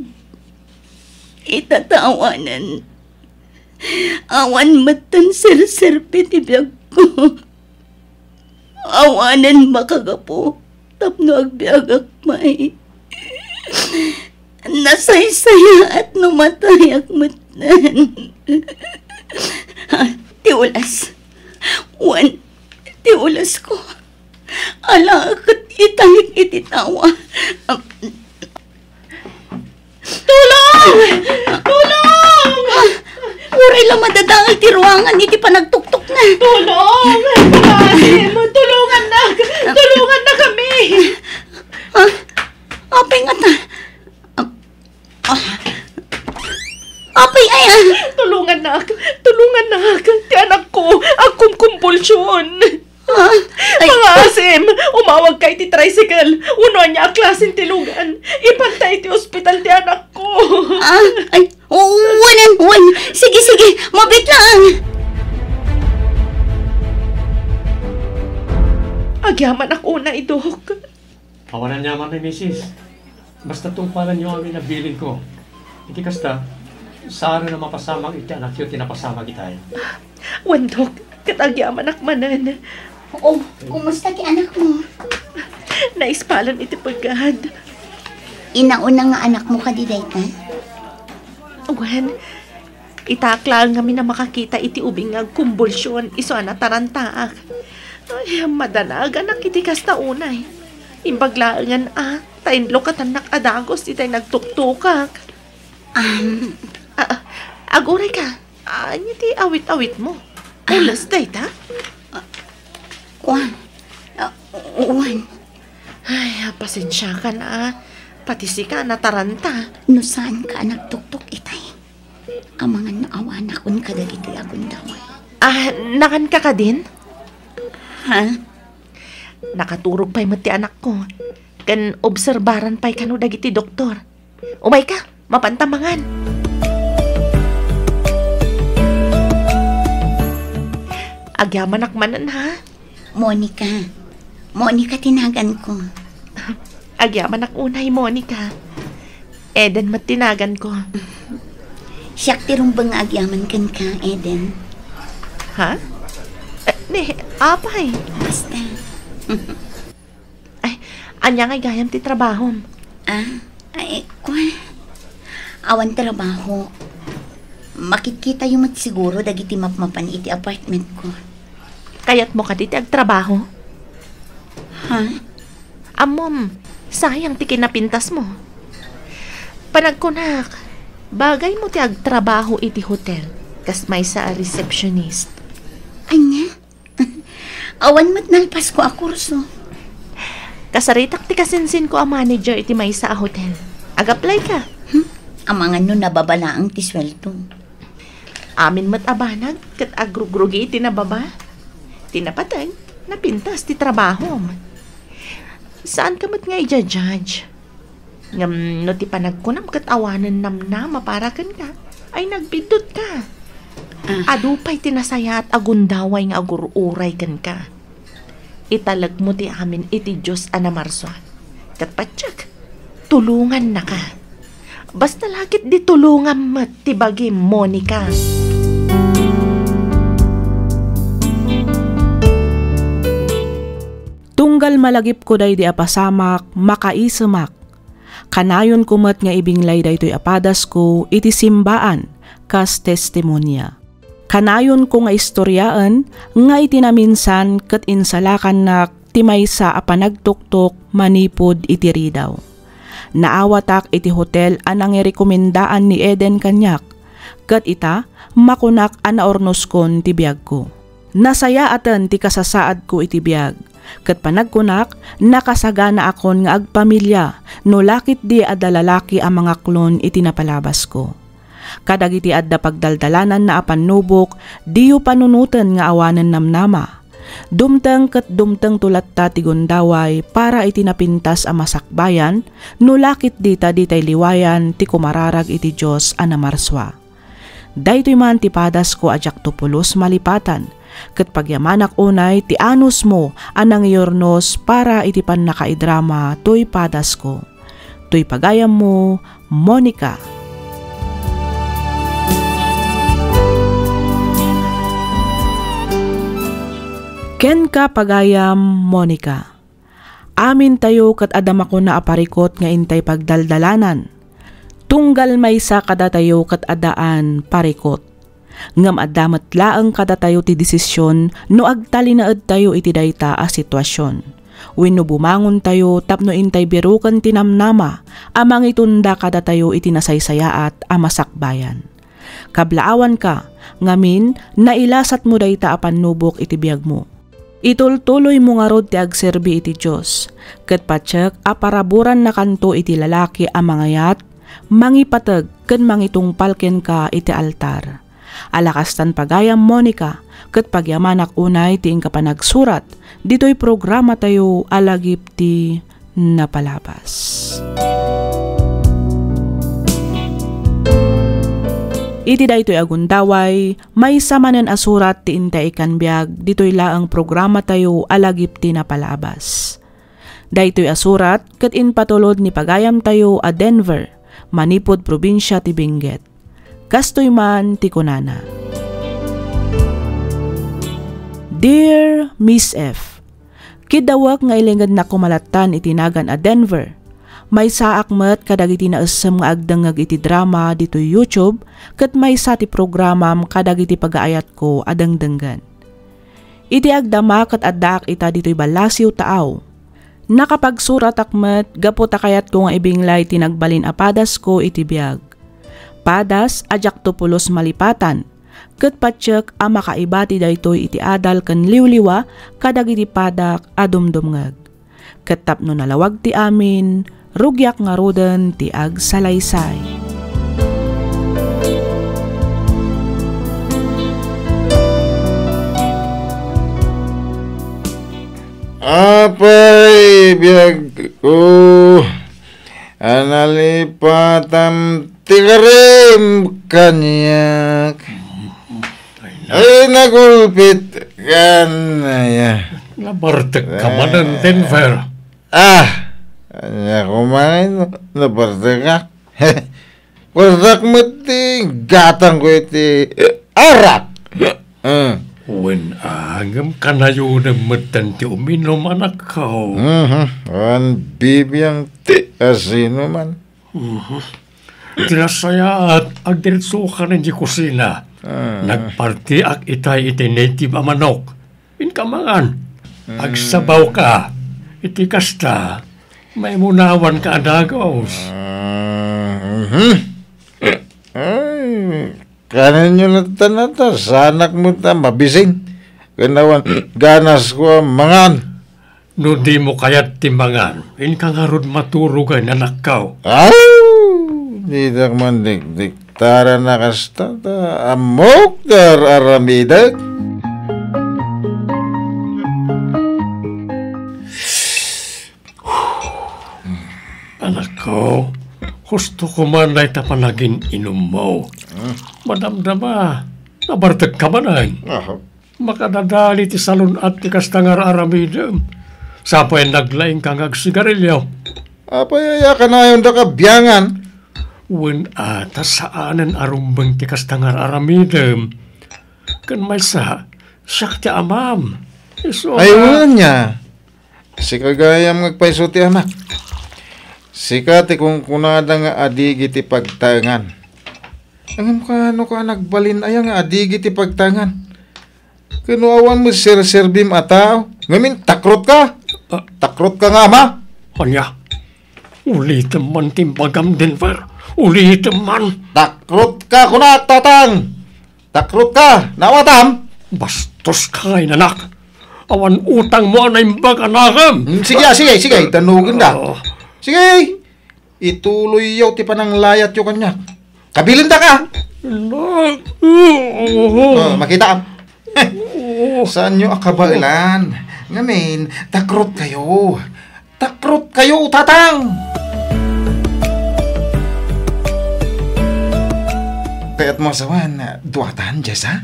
Ita ta awanen, awan metten serserbi ti biagko. Awanen makagapu tapno agbiagak pay. Nasaysayaat no matayak metten. Ah, ti ulas. Wen, ti ulasko. Ala ket italik iti tawa. Tulong! Tulong! Ah, uray la madadael ti ruangan iti panagtuktukna. Tulong! Pangaasim! Tulongannak! Tulongannakami! Ah, apay ngata? Ah, ah, apay aya? Tulongannak! Tulongannak! Ti anakko agkumkumbulsion! Ah, ay. Pangaasim! Umawagka iti tricycle! Wenno ania a klasen tilugan! Ipanta iti ospital ti anakko! Ah, ay, o, wen, wen. Sige, sige. Mabiit lang. Agyamanak unay, Dok. Awan aniamanna, misis. Basta tungpalenyo amin a bilinko. Iti kasta, saan a mapasamak iti anakyo ti napasamak itay. Wen, Dok, ket agyamanak manen. O, kumusta ti anakmo? Naispalen iti pegad. Inauna nga anakmo kadi dayta? Wen, itak laeng ngamin a makakita iti ubing nga agkumbulsion isu a natarantaak. Ay, madanagan iti kasta unay. Imbag laengen a, ta inlukatannak a dagus itay nagtuktukak. Am. Ah, ah, aguray ka. Ania ti awit-awitmo? Ah. Ules dayta? Ah, kua. Ah, wen. Ay, pasensiakan a. Pati sika, nataranta. No saanka a nagtuktok itay, amangan no awanakon kadagitoy a gundaway. Ah, nakanka kadin? Ha? Nakaturog pay met ti anakko. Ken obserbaran pay kano dagiti doktor. Umayka, mapanta mangan. Agyamanak manen, ha? Monica. Monica ti naganko. Agyamanak unay, Monica. Eden met ti naganko. Siak ti rumbeng nga agyaman kenka, Eden. Ha? Eh, ni, apay? Basta. Ay, ania ngay gayam ti trabahom? Ah, ay, kua. Awan trabaho. Makitkitayo met siguro dagiti mapmapan iti apartmentko. Kayatmo kadi ti agtrabaho? Ha? Ammom, sayang ti kinapintasmo. Panagkunak, bagaymo ti agtrabaho iti hotel, kas maysa a receptionist. Ania? Awan met nalpasko a kurso. Kasaritak ti kasinsinko a manager iti maysa a hotel. Ag-apply ka. Hmm? Amangan no nababa laeng ti sueldo. Amin met a banag ket agrugrugi iti nababa. Ti napateg, Napintas ti trabahom. Saanka met nga ija-judge. Ngem no ti panagkunam ket awanen namnama para kenka, ay nagbiddut ka. Ah. Adu pay ti nasayaat a gundaway nga agur-uray kenka. Italekmo ti amin iti Dios a namarsua. Ket patiek, tulongannaka. Basta la ketdi tulongam met ti bagim, Monica. Tunggal malagipko daydi a pasamak, makaisemak. Kanayonko met nga ibinglay daytoy a padasko iti simbaan kas testimonia. Kanayonko nga istoriaen nga iti naminsan ket insalakannak ti maysa a panagtuktok manipud iti ridaw. Naawatak iti hotel a nangirekomendaan ni Eden kaniak, ket ita, makunak a naurnoskon ti biagko. Nasayaaten ti kasasaadko iti biag, ket panagkunak, nakasaganaakon nga agpamilia no la ketdi adda lalaki a mangaklon iti napalabasko. Kadagiti adda pagdaldalananna a pannubok, diyo panunoten nga awanen namnama. Dumteng ket dumtengto latta ti gundaway para iti napintas a masakbayan, no la ketdi ta ditay liwayan ti kumararag iti Dios a namarsua. Daytoy man ti padasko a diakto pulos malipatan, ket pagyamanak unay ti anusmo a nangiurnos para iti pannakaidrama toy padasko. Toy pagayammo, Monica. Kenka, pagayam Monica. Amintayo ket adda makuna a parikot nga intay pagdaldalanan. Tunggal maysa kadatayo ket addaan parikot. Ngem adda met laeng kadatayo ti desisyon no agtalinaedtayo iti dayta a situasion wenno bumangontayo tapno intay biroken ti namnama a mangitunda kadatayo iti nasaysayaat a masakbayan. Kablaawanka, ngamin, nailasatmo dayta a pannubok iti biagmo. Itultuloymo ngarud ti agserbi iti Dios, ket patiek a paraburannakanto iti lalaki a mangayat, mangipateg, ken mangitungpal kenka iti altar. Ala kastan pagayam, Monica, ket pagyamanak unay ti inka panagsurat ditoy programatayo a lagip ti napalabas. Iti daytoy a gundaway, maysa manen a surat ti intay ikkan biag ditoy laeng programatayo a lagip ti napalabas. Daytoy a surat ket impatulod ni pagayamtayo a Denver, manipud probinsia ti Benguet. Kastoy man ti kunana, Dear Miss F, kiddawek nga ilingednak koma lattan iti nagan a Denver. Maysaak met kadagiti naessem nga agdengngeg iti drama ditoy YouTube ket maysa ti programam kadagiti pagaayatko a dengdenggen. Iti agdama ket addaak ita ditoy ballasiw taaw. Nakapagsuratak met gapu ta kayatko nga ibinglay ti nagbalin a padasko iti biag. Padas a diakto pulos malipatan, ket patiek a makaibati daytoy iti adal ken liwliwa kadagiti padak a dumdumngeg. Ket tapno nalawag ti amin, rugiak ngaruden ti agsalaysay. Apay, biagko, a nalipatam ti karim kaniak. Ay, nagulpit kan, aya. Nabartek ka manen, Denver. Ah, ania kuman, nabartek ka? Bartek met ti gatangko iti arak. Ah. Wen, a, ngem kanayonem metten ti uminum, anakko. Mhm. Wen, bibiang ti asinoman. Mhm. Ti nasayaat, agdiretsokan idiay kusina. Ah. Nagpartiak itay iti native a manok. Inka mangan. Mm. Agsabawka. Iti kasta, maimunawanka a dagus. Ah, mhm. Ay, kanenyo latta nata, saanak met a mabisin. Ken awan ganasko a mangan. No dimo kayat ti mangan, inka ngarud maturogen, anakko. Aw! Ditak man dikdiktaran a kasta ta ammok ti ar-aramidek. Gusto ko man dayta panagin-inummo. Hmm. Madamdama, nabartek ka manen. Aha. Makadadali ti salun-at ti kasta nga ar-aramidem. Sapay naglaing ka nga agsigarilyo. Apay aya kanayon da kabiangan? Wen a, ta saanen a rumbeng ti kasta nga ar-aramidem. Ken maysa, siak ti amam. Isu Ay, nga wen nia. Sika gayam nga agpayso ti amak. Sika ti kunkunada nga adigi ti pagtaengan. Ngem kano ka nagbalin aya nga adigi ti pagtaengan? Ken no awan met serserbim a tao, ngamin takrot ka? Ah. Takrot ka nga ama? Ania? Ulitem man ti imbagam, Denver. Ulitem man. Takrot ka, kunak, tatang! Takrot ka, naawatam? Bastos ka nga inanak. Awan utangmo a naimbag a nakem. Hmm, sige, ah, sige, sige, danugen ka. Ah. Sige, ituloyyo ti pananglayatyo kaniak. Kabilin daka. Na-, Oh, makita. Saanyo a kabaelan. Ngamin, takrot kayo. Takrot kayo, tatang! Kayatmo a sawen, duatan, Jessa?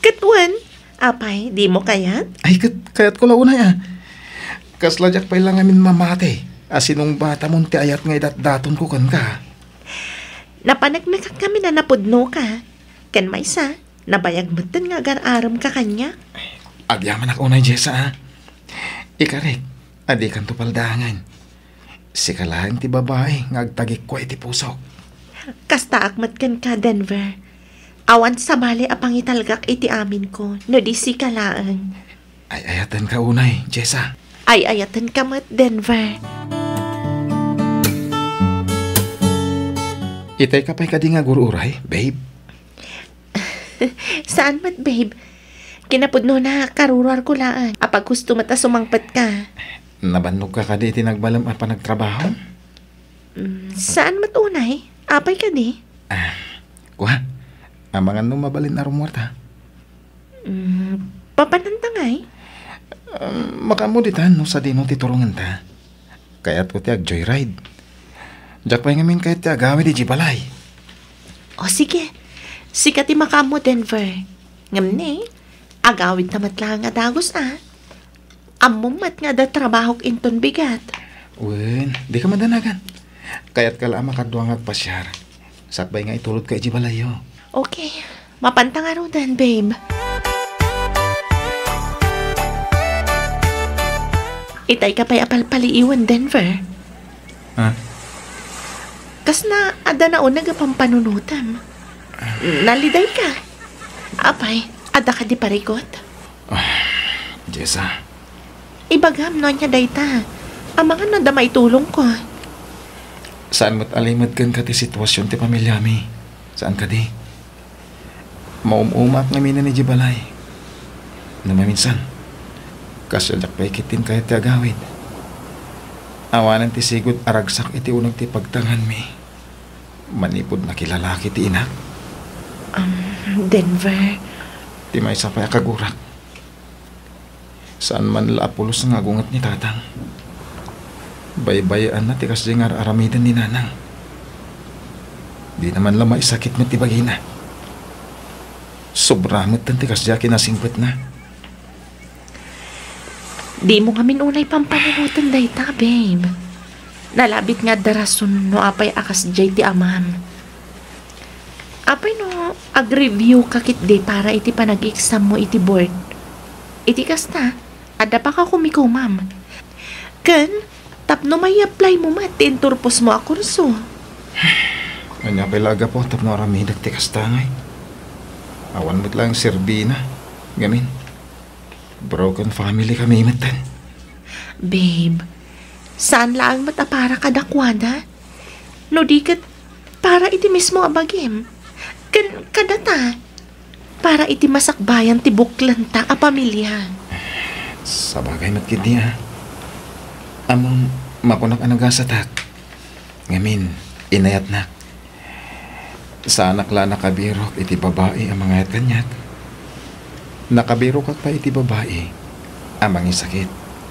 Ket wen, apay, dimo kayat? Ay, ket, kayatko la unay, a. Kasla diak pay la ngamin mamati a sinungbatamon ti ayat nga idatdatonko kenka. Napaneknekak ngamin a napudnoka. Ken maysa, nabayag metten nga agar-aremka kaniak. Agyamanak unay, Jessa, a. Ikarik, a dikanto paldaangen. Sika laeng ti babai nga agtagikua iti pusok. Kastaak met kenka, Denver. Awan sabali a pangitalgak iti aminko no di sika laeng. Ay-ayatenka unay, Jessa. Ay-ayatenka met, Denver. Itay ka pay kadi nga agur-uray, babe? Saan met, babe. Kinapudnona, karuruarko laeng. Apaghusto met a sumangpetka. Nabannogka kadi iti nagbalem a panagtrabaho? Mm, saan met unay? Apay kadi? Ah, kua, amangan no mabalin a rummuarta. Mm, papananta ngay? Um, makaammo ditan no sadino ti turongenta. Kayatko ti ag-joyride. Diak pay ngamin kayat ti agawid idiay balay. O sige, sika ti makaammo, Denver. Ngem ni, agawidta met laeng a dagus, a. Ammom met nga adda trabahok inton bigat. Wen, dika madanagan. Kayatka la a makadua nga agpasiar. Sakbay nga itulodka idiay balayyo. Okay. Mapanta ngaruden, babe. Itay ka pay a palpaliiwen, Denver. Ha? Kasna adda nauneg a pampanunotem. Naliday ka. Apay, adda kadi parikut? Ah, Jessa. Ibagam no ania dayta. Amangan no adda maitulongko. Saan met a limed kenka ti situasion ti pamiliami. Saan kadi? Maum-umaak ngaminen idiay balay. No maminsan, kasla diak pay ketdin kayat ti agawid. Awanen ti sigud a ragsak iti uneg ti pagtaenganmi. Manipud nakilalaki ti inak. Um, Denver. Ti maysa pay a kagurak. Saan man la a pulos nga agunget ni tatang. Baybay-anna ti kasdiay nga ar-aramiden ni nanang. Dina man la maisakit met ti bagina. Sobra metten ti kasdiay a kinasingpetna. Dimo ngamin unay pampanunoten dayta, babe. Nalabit nga adda rason no apay a kasdiay ti amam. Apay no ag-review ka ketdi para iti panag-exammo iti board? Iti kasta, adda pakakumikomam. Ken, tapno mai-apply mo met ti inturposmo a kurso. Ania pay la a gapu tapno aramidek ti kasta ngay? Awan met laeng serbina. Ngamin, broken family kami metten. Babe, saan laeng met a para kadakuada. No di ket, para iti mismo a bagim. Ken kadata, para iti masakbayan ti buklenta a pamilya. Sabagay met ketdi, a. Ammom, makunak a nagasatak. Ngamin, inayatnak. Saanak la a nakabirok iti babai a mangayat kaniak. Nakabirokak pay iti babai a mangisakit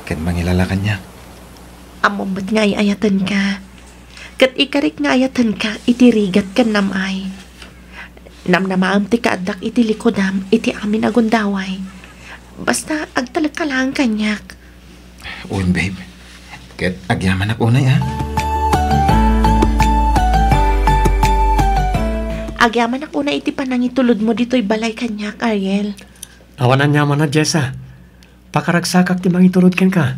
ken mangilala kaniak. Ammom met nga ay-ayatenka. Ket ikarik nga ayatenka iti rigat ken nam-ay. Namnamaem ti kaaddak iti likudam iti amin a gundaway. Basta agtalekka laeng kaniak. Wen, babe. Ket agyamanak unay, a? Agyamanak unay iti panangitulodmo ditoy balay kaniak, Ariel. Awan aniamanna, Jessa. Pakaragsakak ti mangitulod kenka.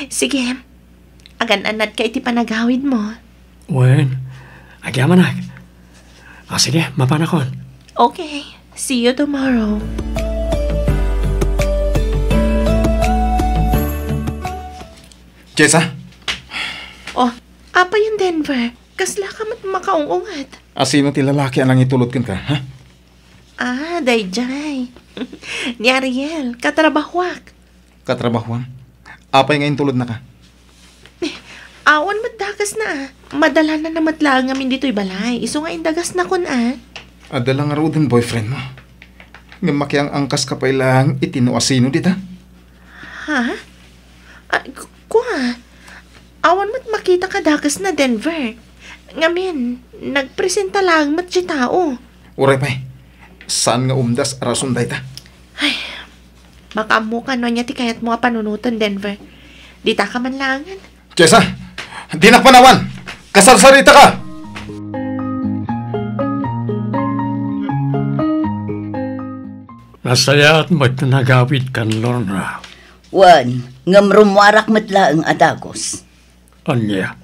Sige. Agan-anadka iti panagawidmo. Wen, agyamanak. A, sige, mapanakon. Okay. See you tomorrow. Jessa? Oh, apay, Denver? Kasla ka met makaung-unget? A, sino ti lalaki a nangitulod kenka, ha? Ah, daydiay. Ni Ariel, katrabahuak. Katrabahuam? Apay nga intulodnaka? Awan met dakesna, a. Madalananna met laeng ngamin ditoy balay. Isu nga indagasnakon, a. Adda la ngaruden boyfriendmo. Ngem makiang-angkaska pay laeng iti no asino dita? Ha? Ah, ku-, kua, awan met makita kadakesna, Denver. Ngamin, nagpresenta laeng met ti tao. Uray pay, saan nga umdas a rason dayta? Ay, makaammoka no ania ti kayatmo a panunoten, Denver. Ditaka man laengen. Jessa, dinak panawan! Kasarsaritaka! Nasayaat met ti nagawidkan, Lorna. Wen, ngem rummuarak met laeng a dagus. Ania?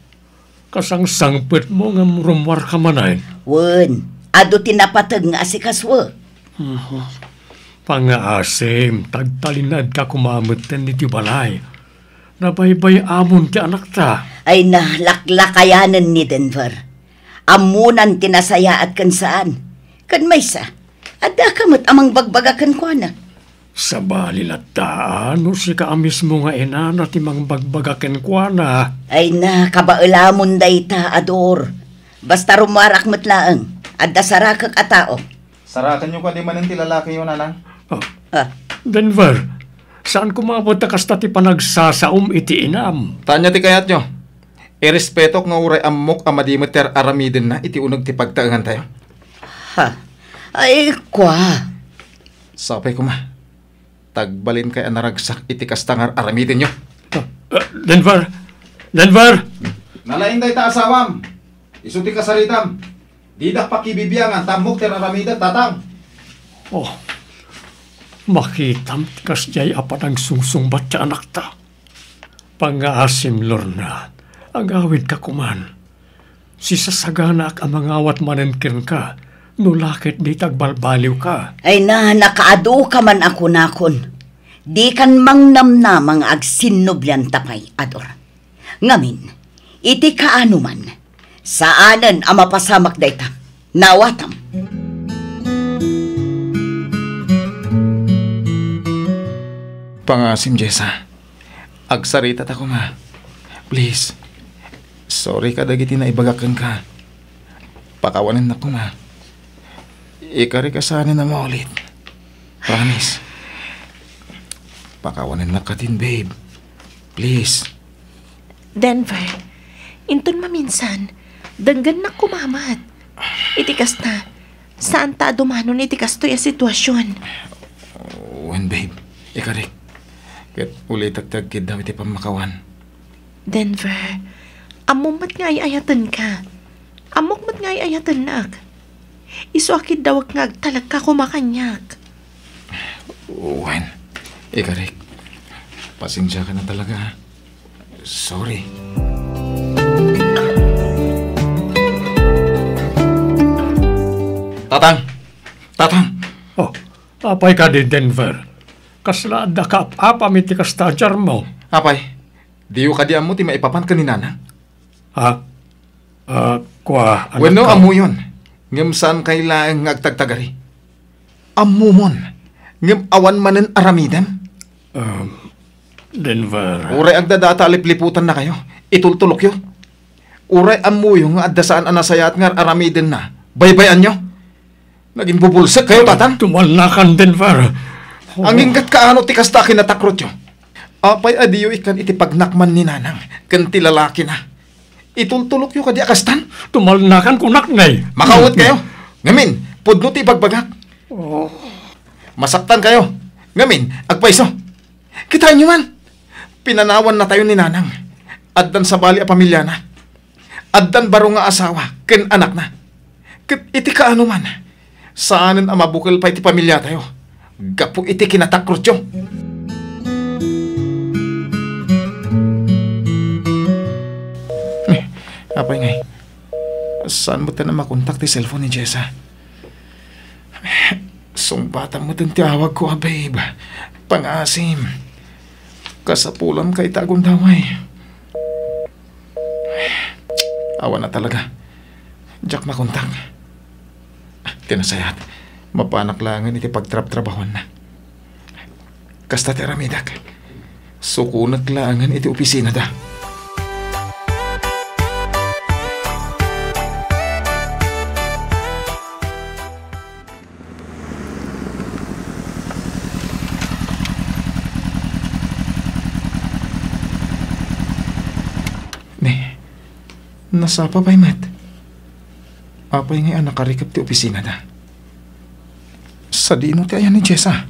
Kasangsangpetmo ngem rummuarka manen? Wen, adu ti napateg nga asikasuek. Mhm. Pangngaasim, tagtalinaedka koma metten iti balay. Nabaybay-amon ti anakta. Ay, nalaklakayanen ni Denver. Ammonan ti nasayaat ken saan. Ken maysa, addaka met a mangbagbaga kenkuana. Sabali latta, no sika a mismo nga inana ti mangbagbaga kenkuana. Ay na, kabaelamon dayta, Ador. Basta rummuarak met laeng, adda sarakek a tao. Sarakenyo kadi manen ti lalakiyo, Nanang? Ah. Ah. Denver, saan koma met a kasta ti panagsasaom iti inam? Ta ania ti kayatyo? Irespetok nga uray ammok a madi met ti ar-aramidenna iti uneg ti pagtaengantayo. Ha? Ay, kua. Sapay koma. Tagbalinkayo a naragsak iti kasta nga ar-aramidenyo. Ah, ah, Denver! Denver! Nalaing dayta asawam. Isu ti kasaritam. Didak pakibibiangan ta ammok ti ar-aramidek, Tatang. Oh, makitam ti kasdiay a panagsungsungbat ti anakta. Pangngaasim, Lorna, agawidka koman. Sisasaganaak a mangawat manen kenka, no la ket dita agbalbaliwka. Ay na, nakaaduka man a kunakon. Dikan mangnamnama nga agsinnublianta pay, Ador. Ngamin, iti kaanoman, saanen a mapasamak dayta. Naawatam. Pangngaasim, Jessa. Agsaritata koma. Please. Sorry kadagiti naibagak kenka. Pakawanennak koma. Ikarika saanen a maulit. Promise. Pakawanennak katin, babe. Please. Denver, inton maminsan, denggennak koma met. Iti kasta, saanta a dumanon iti kastoy a situasion. Wen, babe. Ikarik. Ket ulitek ti agkiddaw iti pammakawan. Denver, ammom met nga ay-ayatenka. Ammok met nga ay-ayatennak. Isu a kiddawek nga agtalekka koma kaniak. Wen, ikarik. Pasensiaka na talaga, ha? Sorry. Tatang! Tatang! Oh, apay kadi, Denver? Kasla adda kaap-apam iti kasta a diarmo? Apay, diyo kadi ammo ti maipapan ken ni Nanang? Ha? Ah, kua, anakko. Wenno, ammoyon, ngem saankayo laeng nga agtagtagari. Ammomon, ngem awan manen aramidem. Um, Denver. Uray agdadata a lipliputannakayo, itultulokyo. Uray ammoyo nga adda saan a nasayaat nga ar-aramidenna, baybay-anyo. Nagimbubulsekkayo, Tatang. Tumalnakan, Denver. Anginggat kaano ti kasta a kinatakrotyo? Apay a diyo ikkan iti pagnakman ni Nanang ken ti lalakina? Itultulokyo kadi a kastan? Tumalnakan kunak, Nay. Makaawat kayo. Ngamin, pudno ti ibagbagak. Oh. Masaktan kayo. Ngamin, agpayso. Kitaenyo man. Pinanawannatayo ni Nanang. Addan sabali a pamilyana. Addan baro nga asawa ken anakna. Ket iti kaano man, saanen a mabukel pay ti pamilyatayo gapu iti kinatakrotyo. Eh, apay ngay, saan met a makontak ti cellphone ni Jessa? Sungbatam met ti awagko a babe. Pangaasim. Kasapulanka ita a gundaway. Awan a talaga. Diak makontak. Ti nasayaat, mapanak laengen iti pagtrabtrabahuanna. Kasta ti aramidek. Sukonek laengen iti opisinada. Ne, nasapa pay met. Apay ngay a nakarikep ti opisinada? Sadino ti ayan ni Jessa?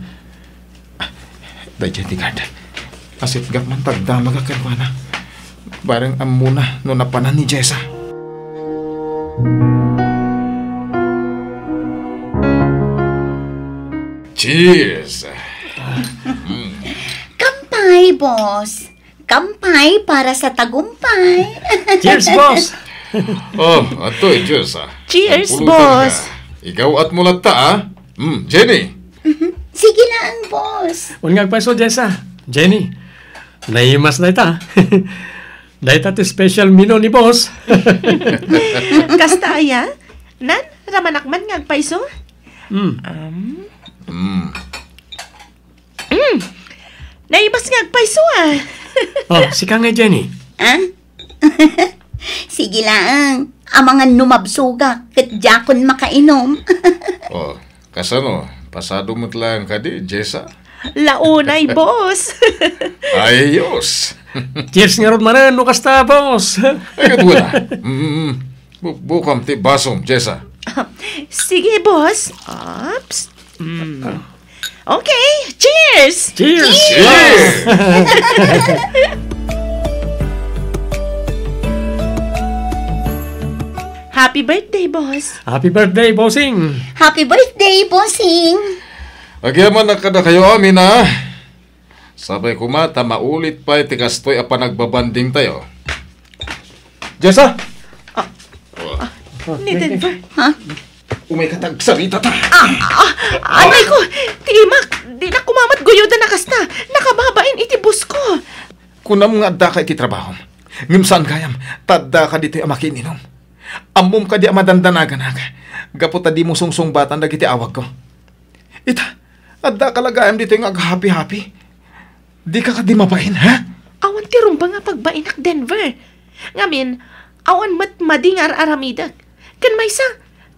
Daydiay ti guard. Asitgak man ta agdamagak kenkuana. Bareng ammona no napanan ni Jessa. Cheers! Kampay, boss. Kampay para sa tagumpay. Cheers, boss! Oh, adtoy, cheers, ah. Cheers, boss. Agpulutanka. Ikaw at mulatta, ah. Hmm, Jenny. Sige lang, boss. Wen nga agpayso, Jessa. Jenny, naimas dayta. Dayta ti special menu ni boss. Kasta aya? Nan, ramanak man nga agpayso? Hmm. Um. Hmm. Mm. Naimas nga agpayso, ah. Oh, sika nga, Jenny. Ah? Sige laeng. Amangan no mabsogak, ket diakon makainom. Oh, kasano? Pasado met laeng kadi, Jessa? Launay, boss. Ayos. Cheers ngarud manen, no kasta, boss. Ay, ket wala. Mm, mm, mm. Bu-, bukam ti basom, Jessa. Sige, boss. Ops. Mm. Okay, cheers! Cheers! Cheers! Happy birthday, boss. Happy birthday, bossing! Happy birthday, bossing! Agyamanak kadakayo amin, a. Sapay koma ta maulit pay ti kastoy a panagbabandingtayo. Jessa! Ah, ah, ni Denver. Ha? Umay ka ta agsarita ta. Ah, ah, anay ko, ti imak, dinak koma met guyodan a kasta. Nakababain iti boss ko. Kunam nga addaka iti trabahom. Ngem saan gayam, ta addaka ditoy a makiin-inom. Ammom kadi a madandanaganak. Gapu ta dimo sungsungbatan dagiti awagko. Ita, addaka la gayam ditoy nga aghapi-hapi. Dika kadi mabain, ha? Awan ti rumbeng a pagbainak, Denver. Ngamin, awan met madi nga ar-aramidek. Ken maysa,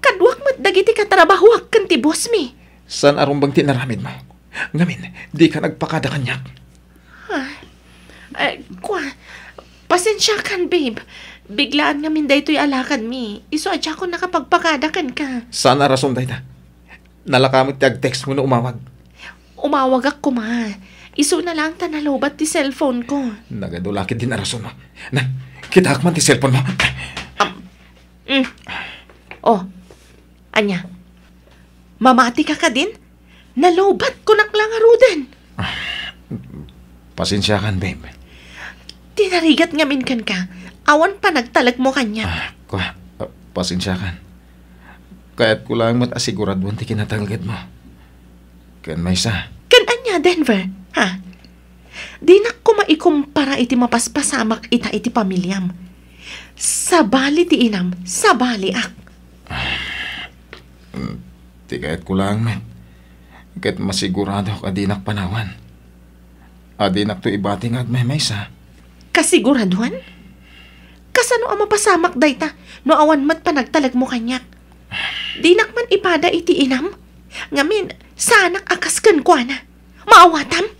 kaduak met dagiti katrabahoak ken ti boss mi. Saan a rumbeng ti inaramidmo? Ngamin, dika nagpakada kaniak. Ah, eh, kua, pasensiakan, babe. Biglaan ngamin daytoy a lakad mi. Isu a diakon nakapagpakada kenka. Saan a rason dayta? Nalaka met ti agtext mo no umawag. Umawagak koma. Isuna laeng ta nalowbat ti cellphone ko. Nagadu la ketdin a rason mo. Na, kitaek man ti cellphone mo. Am, mm. Oh, ania? Mamati ka kadin? Nalowbat kunak la ngaruden. Pasensiakan, babe. Ti narigat ngamin kenka, awan panagtalekmo kaniak. Ah, kua, ah, pasensiakan. Kayatko laeng met a siguraduen ti kinatalgedmo. Ken maysa. Ken ania, Denver? Ha? Dinak koma ikumpara iti mapaspasamak ita iti pamiliam. Sabali ti inam, sabaliak. Ti kayatko laeng met, ket masiguradok a dinak panawan. A dinakto ibati nga agmaymaysa. Kasiguraduan? Kasano a mapasamak dayta no awan met panagtalekmo kaniak? Dinak man ipada iti inam. Ngamin, saanak a kas kenkuana. Maawatam?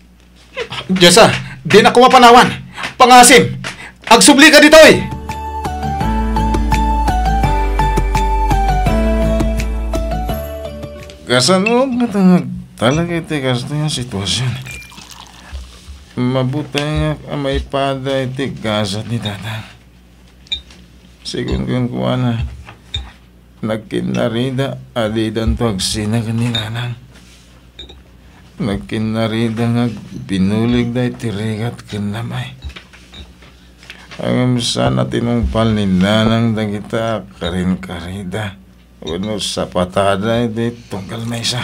Jessa, dinak koma panawan. Pangaasim, agsubli ka ditoy! Kasano met nga agtalek iti kastoy a sitwasion? Mabutengak a maipada iti gasat ni Tatang. Sigun kenkuana, nagkinnarida a didanto agsina ken ni Nanang. Nagkinnarida nga agbinuligda iti rigat ken namay. Ngem saan a tinungpal ni Nanang dagita a karinkarida wenno sapatada iti tunggal maysa.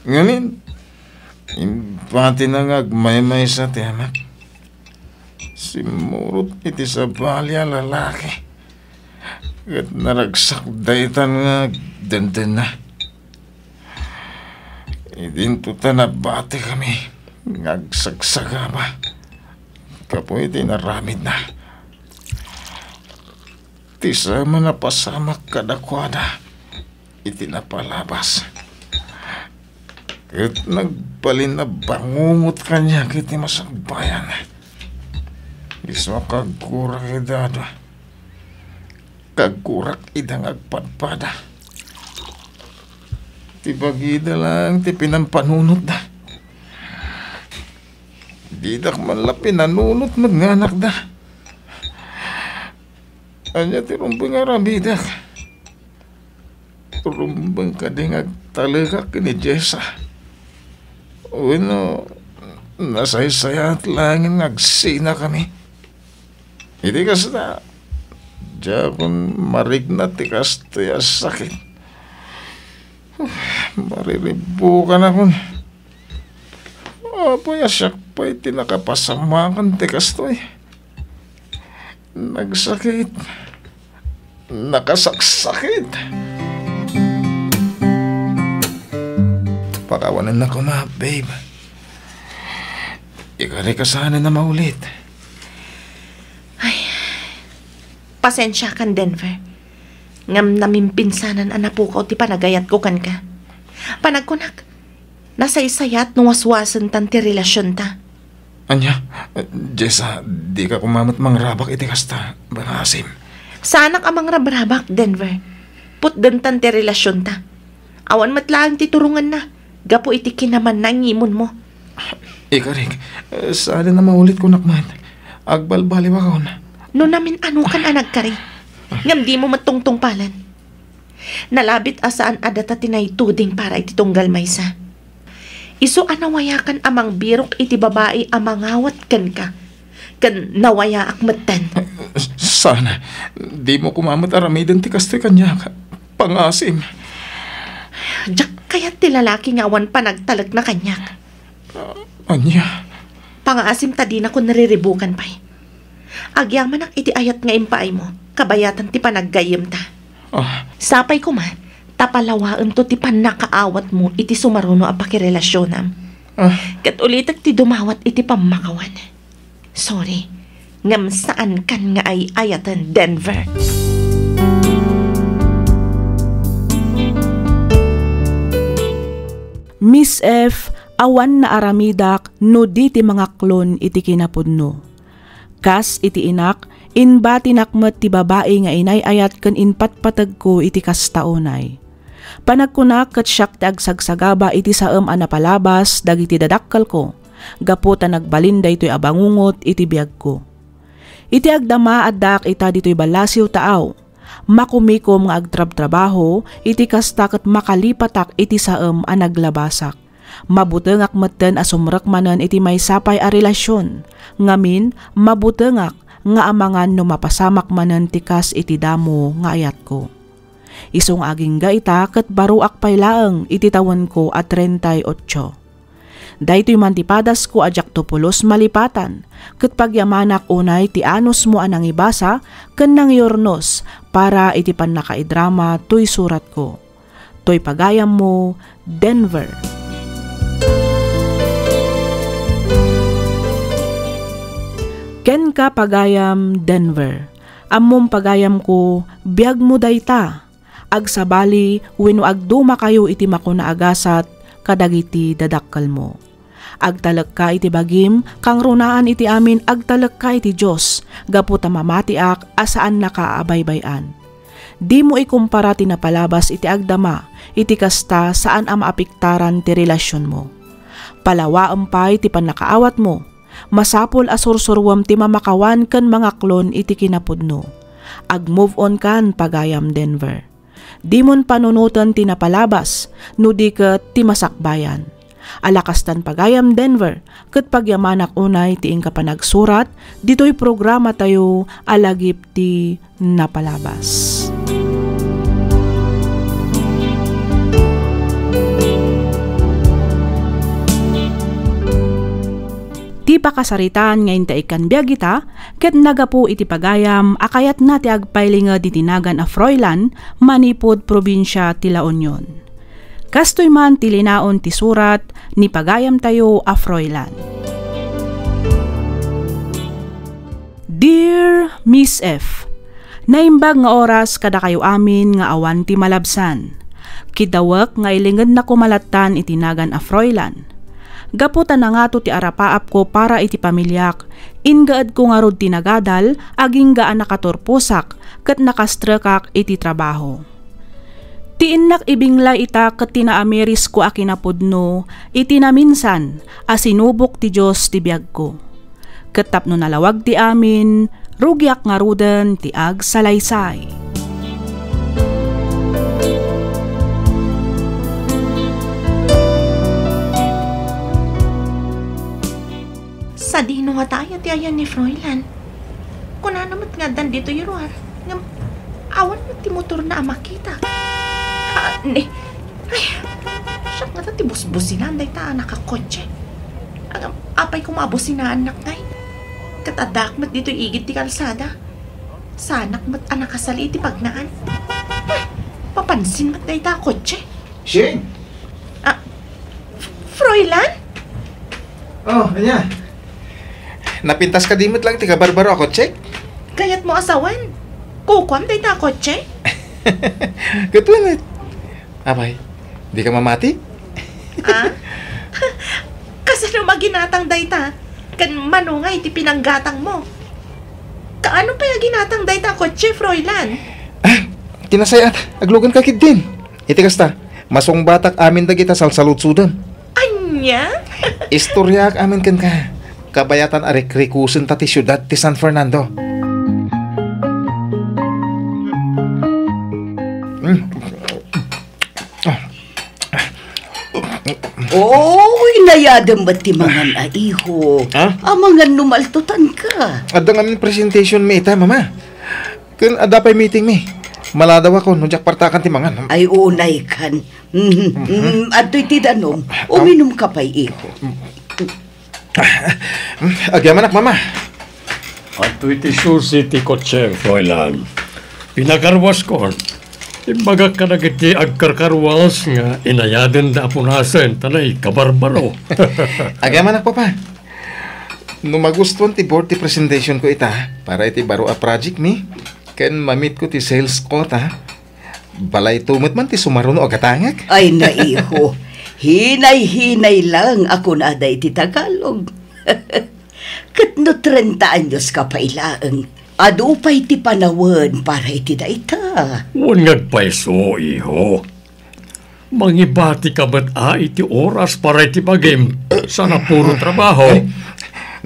Ngamin, impatina nga agmaymaysa ti amak. Simmurot iti sabali a lalaki ket naragsak daytan nga agdendenna. Idinto ta nabatikami nga agsagsagaba gapu iti inaramidna. Ti sama napasamak kadakuada iti napalabas. Ket nagbalin a bangungot kaniak iti masakbayan. Isu a kaggurak ida adu. Kaggurak ida nga agpadpada. Ti bagida laeng ti pinampanunotda. Didak man la pinanunot met nga anakda. Ania ti rumbeng nga aramidek? Rumbeng kadi nga agtalekak ken ni Jessa? Wenno nasaysayaat laengen nga agsinakami? Iti kasta, diakon marikna ti kastoy a sakit. Mariribukanakon. Apay a siak pay ti nakapasamakan ti kastoy? Nagsakit. Nakasaksakit. Pakawanennak koma, babe. Ikarik a saanen a maulit. Ay, pasensiakan, Denver. Ngem namimpinsanan a napukaw ti panagayatko kenka. Panagkunak, nasaysayaat no waswasentan ti relasionta. Ania? Jessa, dika koma met mangrabak iti kasta, pangasim. Saanak a mangrabrabak, Denver. Putdentan ti relasionta. Awan met laeng ti turongenna gapu iti kinamanna nga imunmo. Ikarik, saanen a maulit kunak met. Agbalbaliwakon. No namin-anokan a nagkari, ngem dimo met tungtungpalen. Nalabit a saan a data ti naituding para iti tunggal maysa. Isu a nawayakan a mangbirok iti babai a mangawat kenka, ken nawayaak metten. Saan, dimo koma met aramiden ti kastoy kaniak. Pangasim. Diak kayat ti lalaki nga awan panagtalekna kaniak. Ania? Pangaasim ta dinakon riribukan pay. Agyamanak iti ayat nga impaaymo, kabayatan ti panaggayyemta. Ah. Sapay koma, ta palawaento ti pannakaawatmo iti sumaruno a pakirelasionam. Ah. Ket ulitek ti dumawat iti pammakawan. Sorry, ngem saankan nga ay-ayaten, Denver. Miss F, awan naaramidak no di ti mangaklon iti kinapudno. Kas iti inak, inbatinak met ti babai nga inay-ayat ken inpatpategko iti kasta unay. Panagkunak ket siak ti agsagsagaba iti saem a napalabas dagiti dadakkelko, gapu ta nagbalin daytoy a bangungot iti biagko. Iti agdama, addaak ita ditoy ballasiw taaw. Makumikom nga agtrabtrabaho, iti kasta ket makalipatak iti saem a naglabasak. Mabutengak metten a sumrek manen iti maysa pay a relasion. Ngamin, mabutengak nga amangan no mapasamak manen ti kas iti damo nga ayatko. Isu nga agingga ita ket baroak pay laeng iti tawenko a treinta y ocho. Daytoy man ti padasko a diakto pulos malipatan, ket pagyamanak unay ti anusmo a nangibasa ken nangyurnos para iti pannakaidrama toy suratko. Toy pagayammo, Denver. Kenka, pagayam, Denver. Ammom, pagayamko, biagmo dayta. Agsabali wenno agdumakayo iti makuna a gasat kadagiti dadakkelmo. Agtalekka iti bagim, kangrunaan iti amin agtalekka iti Dios, gapu ta mamatiak a saannaka a baybay-an. Dimo ikumpara ti napalabas iti agdama, iti kasta, saan a maapektaran ti relasionmo. Palawaem pay ti pannakaawatmo. Masapul a sursuruem ti mamakawan ken mangaklon iti kinapudno. Ag-move on kan, pagayam Denver. Dimon panunoten ti napalabas, no di ket ti masakbayan. Ala kastan, pagayam Denver, ket pagyamanak unay ti inka panagsurat ditoy programatayo a Lagip ti Napalabas. Ti pakasaritaan nga intaikkan biag ita, ket nagapu iti pagayam a kayatna ti agpailinged iti nagan a Froilan manipud probinsia ti La Union. Kastoy man ti linaon ti surat ni pagayamtayo a Froilan. Dear Miss F, naimbag nga oras kadakayo amin nga awan ti malabsan. Kidawek nga ilingedna koma lattan iti nagan a Froilan. Gapu ta nangato ti arapaapko para iti pamiliak, inggaedko ngarud ti nagadal, agingga a nakaturposak ket nakastrekak iti trabaho. Ti innak ibinglay ita ket ti naamirisko a kinapudno iti naminsan a sinubok ti Dios ti biagko. Ket tapno nalawag ti amin, rugiak ngaruden ti agsalaysay. Sadino ngata aya ti ayan ni Froilan? Kunana met nga addan ditoy ruar, ngem awan met ti motorna a makita. Ah, ni, ay, siak ngata ti busbusinaan dayta a nakakotse. Ngem apay koma a businaannak ngay? Ket addaak met ditoy igid ti kalsada. Saanak met a nakasali iti pagnaan. Hmm, papansin met dayta a kotse. Shane! Ah, F-, Froilan? Oh, ania? Napintas kadi met lang ti kabarbaro a kotsek? Kayatmo a sawen? Kukuam dayta a kotse? Ket wen met. Apay, dika mamati? Ah? Kasano maginatang dayta? Ken mano nga iti pinanggatangmo? Kaano pay a ginatang dayta a kotse, Froilan? Ah, ti nasayaat, aglugan ka ketdin. Iti kasta, masungbatak amin dagita salsaludsodem. Ania? Istoriaak amin kenka. Kabayatan a rikrikusen ta ti siudad ti San Fernando. Mm. Oh, inayadem met ti mangan a iho. Ha? Amangan no maltutanka. Adda ngamin presentation mi ita, Mama. Ken adda pay meeting mi. Maladawakon no diak partakan ti mangan. Ay, unaykan. Mhm. Mhm. Mm, adtoy ti danum. Ah. Uminumka pay, iho. Agyamanak, Mama. Adtoy ti susi ti kotse, Froilan. Pinakarwaskon. Imbagak kadagiti agkarkarwas nga inayadenda a punasen ta naikabarbaro. Agyamanak, Papa. No magustuan ti board ti presentation ko ita para iti baro a project mi, ken mamitko ti sales quota, balayto met man ti sumaruno a gatangek. Ay, naiho. Hinay-hinay lang a kunada iti Tagalog. Ket no treinta anyos ka pay laeng, adu pay ti panawen para iti dayta. Wen nga agpayso, iho. Mangibatika met a iti oras para iti bagim, sana puro trabaho. Eh,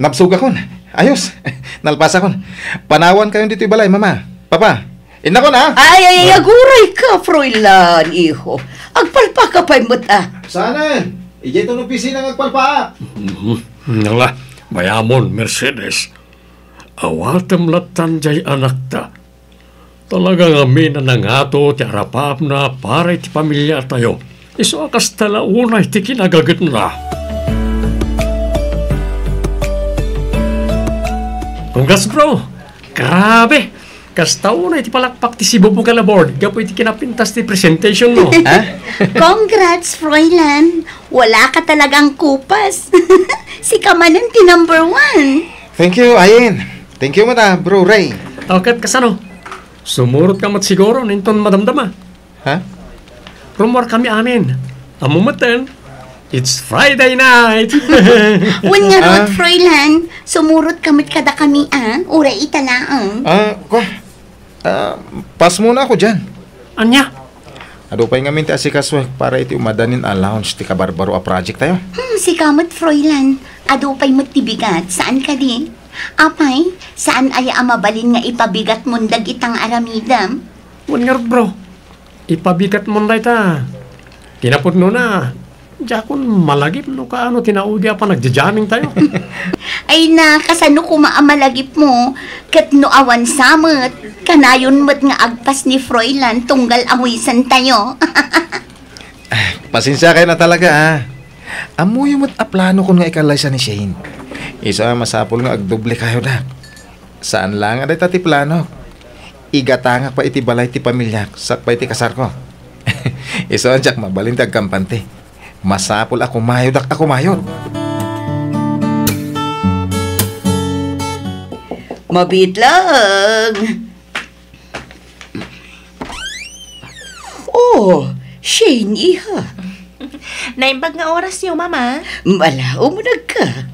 nabsogakon. Ayos. Nalpasakon. Panawankayon ditoy balay, Mama. Papa, innakon, ha? Ay, ay, ay, ah, aguray ka, Froilan, iho. Agpalpaka pay met, ah. Saanen? Idiay ton opisina nga agpalpaak. Mhm. Nala, mayamon, Mercedes. Awatem lattan diay anakta. Talaga ngamin a nangato ti arapaapna para iti pamiliatayo. Isu a kasta la unay ti kinagagetna. Congrats, bro! Grabe! Kasta unay ti palakpak ti sibubugan a board gapu iti kinapintas ti presentation mo. Ha? Congrats, Froilan! Wala ka talagang kupas. Sika manen ti number one. Thank you, Ayen. Thank you met, ah, Bro Ray. O, ket kasano? Sumurot ka met siguro, inton madamdama. Ha? Rummuar kami amin. Ammo metten, it's Friday night. Wen ngarud, ah, Froilan, sumurot ka met kadakami, ah. Uray ita laeng. Ah, kwa? Ah, pasmona ako dian. Ania? Adu pay ngamin ti asikasoek para iti umadanin a launch ti kabarbaro a project tayo. Hmm, sika met, Froilan. Adu pay met ti bigat, saan kadi? Apay, saan aya a mabalin nga ipabigatmon dagitang aramidem? Wen ngarud, bro. Ipabigatmon dayta. Kinapudnona, diakon malagip no kaano ti naudi a panagjajamming tayo. Ay na, kasano koma a malagipmo? Ket no awan sa met, kanayon met nga agpas ni Froilan tunggal awisan tayo. Pasensiakayon a talaga, ah. Ammoyo met a planokon nga ikallaysa ni Shane. Isu a masapul nga agdoble kayo, dak. Saan laeng a dayta ti planok. Igatangak pay iti balay ti pamiliak, sakbay ti kasarko. Isu a diak mabalin ti agkampante. Masapul a kumayodak a kumayod. Mabiit laeng. Oh, Shane, iha. Naimbag nga orasyo, Mama. Mala, umunegka.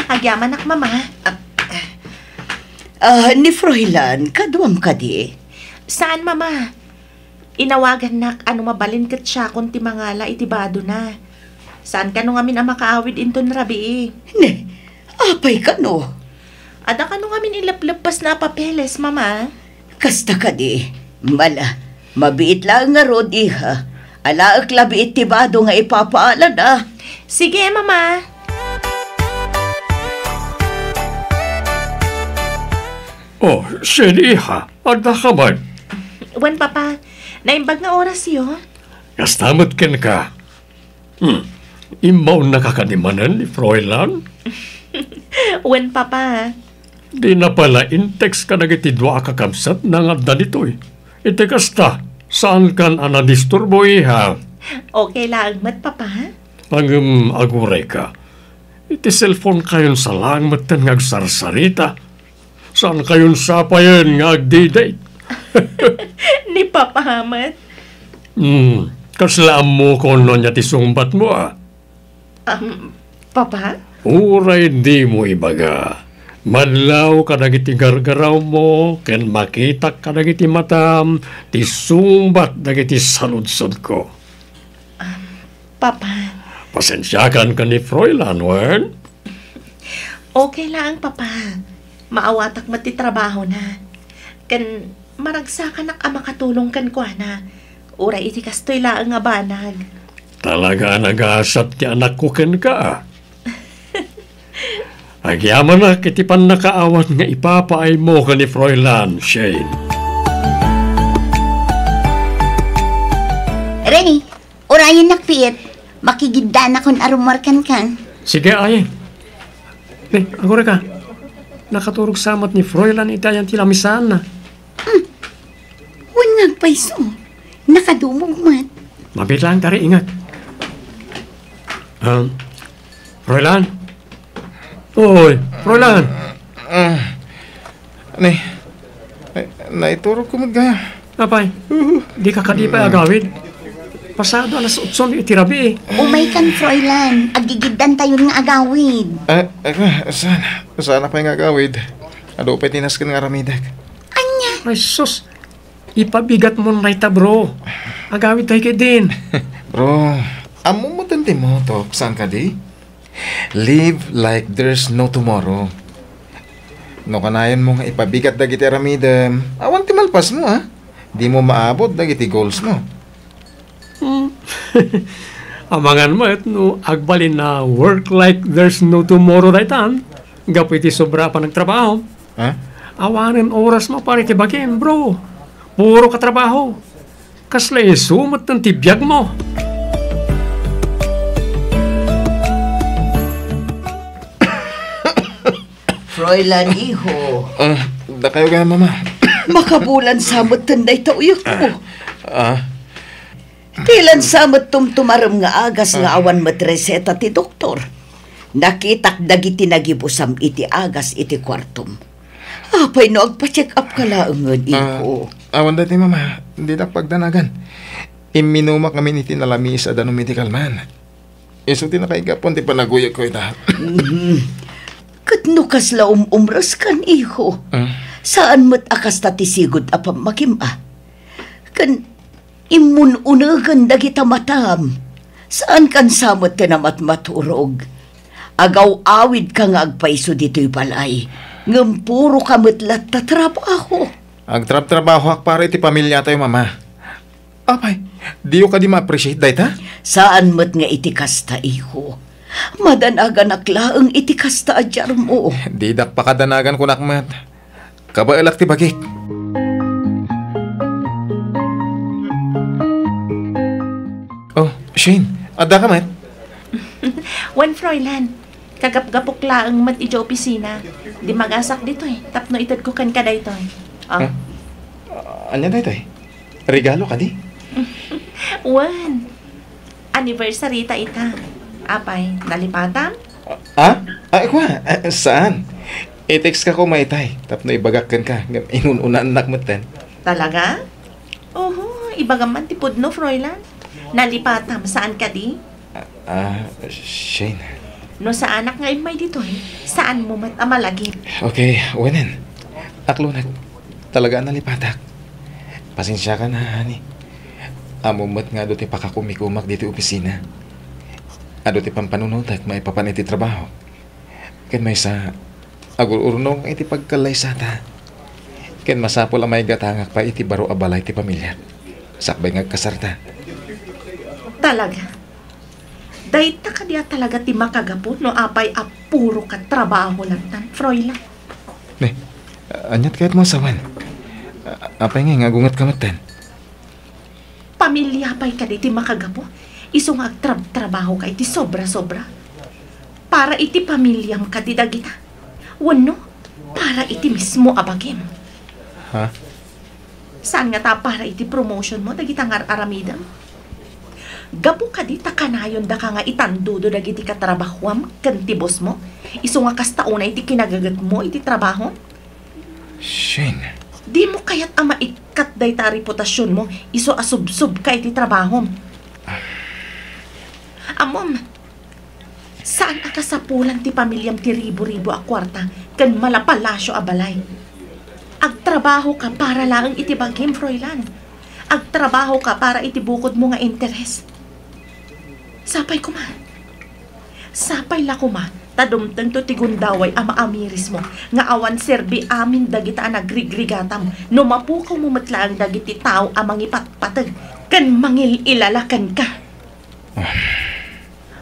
Agyamanak, Mama. Ah, ni Froilan, kaduam kadi? Saan, Mama. Inawagannak a no mabalin ket siakon ti mangala iti badona. Saan kano ngamin a makaawid inton rabii. Ne, apay kano? Adda kano ngamin ilepleppasna a papeles, Mama? Kasta kadi, mala, mabiit laeng ngarud, iha. Alaek labi iti bado nga ipapaalada. Sige, Mama. Oh, Shane, iha, adda ka man? Wen, Papa. Naimbag nga orasyo. Kasta met kenka. Hmm. Immaonnaka kadi manen ni Froilan? Wen, Papa. Dina pay la in-text kadagiti dua a kakabsatna nga adda ditoy. Iti kasta, saankan a nadisturbo, iha? Okay laeng met, Papa. Ngem agurayka. Iti cellphone kayon sa laeng metten nga agsarsarita. Saan kayon sapayen nga agdi-date? Ni Papa met. Hmm, kasla ammokon no ania ti sungbatmo, a? Um, Papa? Uray dimo ibaga, madlaw kadagiti gargarawmo ken makitak kadagiti matam ti sungbat dagiti saludsodko. Um, Papa. Pasensiakan ken ni Froilan, wen? Okay laeng, Papa. Maawatak met ti trabahona. Ken maragsakanak a makatulong kenkuana. Uray iti kastoy laeng a banag. Talaga a nagasat ti anakko kenka. Agyamanak iti pannakaawat nga ipapaaymo ken ni Froilan, Shane. Rene, urayennak, piit. Makigiddanakon a rummuar kenka. Sige, ay. Eh, agurayka. Nakaturog sa met ni Froilan iti ayan ti lamisaanna. Hmm. Wen nga agpayso. Nakadumog met. Mabiit laeng, tari, ingat. Um, Froilan? Oy, Froilan! Ah, ni, ay, naiturogko met gayam. Apay, dika kadi pay agawid? Pasado alas otso iti rabii. Umaykan, Froilan. Agigiddantayon nga agawid. Eh, eh, saan? Saan pay nga agawid? Adu pay ti nasken nga aramidek. Ania? Ay, sus! Ipabigatmon dayta, bro. Agawid tayo ketdin. Bro, ammom metten ti mottok, saan kadi? Live like there's no tomorrow. No kanayonmo nga ipabigat dagiti aramidem, awan ti malpasmo, a. Dimo maabot dagiti goalsmo. Hmm. Amangan met no agbalin a work like there's no tomorrow daytan, gapu iti sobra a panagtrabaho. Ha? Awanen orasmo para iti bagim, bro. Puro ka trabaho. Kasla isu metten ti biagmo. Froilan, iho. Ah, dakayo gayam, Mama. Makabulan sa metten dayta uyekmo. Ah. Ti lansa met tumtumarem nga agas nga awan met reseta ti doktor. Nakitak dagiti nagibusam iti agas iti kuartom. Apay no agpa-check up ka laengen, ah, iko? Awan daytoy, Mama. Dinak pagdanagan. Imminumak ngamin iti nalamiis a Dano Medical Man. Isu ti nakaigapon ti panaguyegko ita. Mhm. Ket no kasla um-umreskan, iho, ah, Saan met a kasta ti sigud a pammagim a. Ken immun-unegen dagita matam. Saankan sa met ti namatmaturog. Agaw-awidka nga agpayso ditoy balay. Ngem puroka met latta trabaho. Agtrabtrabahoak para iti pamiliatayo, Mama. Apay, diyo kadi ma-appreciate dayta? Saan met nga iti kasta, iho. Madanaganak laeng iti kasta a diarmo. Didak pakadanagan, kunak met. Kabaelak ti bagik. Oh, Shane, adda ka met? Wen, Froilan. Kagapgapok laeng met idiay opisina. Dimagasak ditoy, tapno itedko kenka daytoy. Ah. Ah, ania daytoy? Regalo kadi? Wen, anniversary ta ita. Apay, nalipatam? Ah? Ay, kua, ah, saan? I-text ka ko maytay, tapno ibagak kenka, ngem inun-unaannak metten. Talaga? Oho, ibagam man ti pudno, Froilan. Nalipatam, saan kadi? Ah, ah, Shane. No saanak nga immay ditoy, saanmo met a malagip. Okay, wenen. Aklonek, talaga a nalipatak. Pasensiakan, honey. Ammom met nga adu ti pakakumikumak ditoy opisina. Adu ti pampanunotek maipapan iti trabaho. Ken maysa, agur-urnong iti pagkallaysata. Ken masapul a maigatangak pay iti baro a balay ti pamiliak, sakbay nga agkasarta. Talaga? Dayta kadi a talaga ti makagapu no apay a puro ka trabaho latta, Froilan? Ne, aniat kayatmo a sawen? A-, apay ngay nga agungetka metten? Pamilia pay kadi ti makagapu? Isu nga agtrab-trabaho ka iti sobra-sobra? Para iti pamiliam kadi dagita? Wenno, para iti mismo a bagim? Ha? Saan nga ta para iti promotion mo dagita nga ar-aramidem? Gapu kadi ta kanayon daka nga itandudo dagiti katrabahuam ken ti boss mo? Isu nga kasta unay ti kinagaget mo iti trabaho? Shane. Dimo kayat a maikkat dayta a reputasion mo isu a subsob ka iti trabahom. Ammom, saan a kasapulan ti pamiliam ti ribu-ribu a kuarta ken malapalasio a balay. Agtrabaho ka para laeng iti bagim, Froilan. Agtrabaho ka para iti bukod mo nga interes. Sapay koma. Sapay la koma ta dumtengto ti gundaway a maamiris mo nga awan serbi amin dagita a nagrigrigatam no mapukaw mo met laeng dagiti tao a mangipatpateg ken mangil-ilala kenka.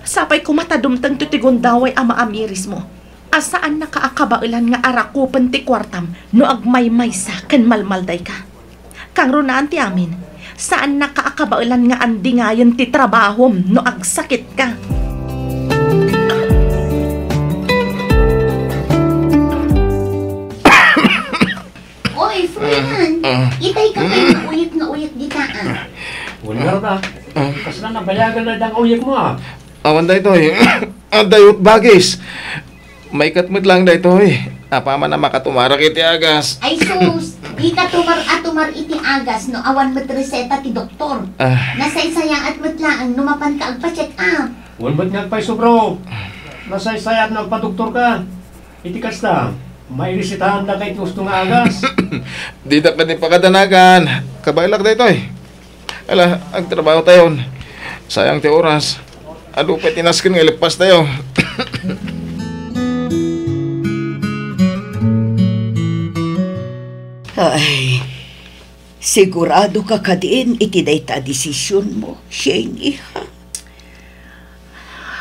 Sapay koma ta dumtengto ti gundaway a maamiris mo a saannaka a kabaelan nga arakupen ti kuartam no agmaymaysa ken malmaldayka. Kangrunaan ti amin, saannaka a kabaelan nga andingayen ti trabahom no agsakitka. Oy, Froilan, ah, ah, itay ka pay nga uyek nga uyek dita, ah. Wala na. Ah. Kasla nabayagan na dang uyek mo, ah. Awan daytoy. Adda met bagis. Maikat met laeng daytoy. Apaman a makatumarak iti agas. Ay sus, dika tumar a tumar iti agas no awan met reseta ti doktor. Ah. Nasaysayaat met laeng no mapanka agpa-check up. Wen met nga agpayso, bro. Nasaysayaat no agpadoktorka. Iti kasta, mairesetaandaka iti husto nga agas. Dida kadi pakadanagan. Kabaelak daytoy. Ala, agtrabaho tayon. Sayang ti oras. Adu pay ti nasken nga ileppas tayo. Ay, sigurado ka kadin iti dayta a desisyon mo, Shane, iha?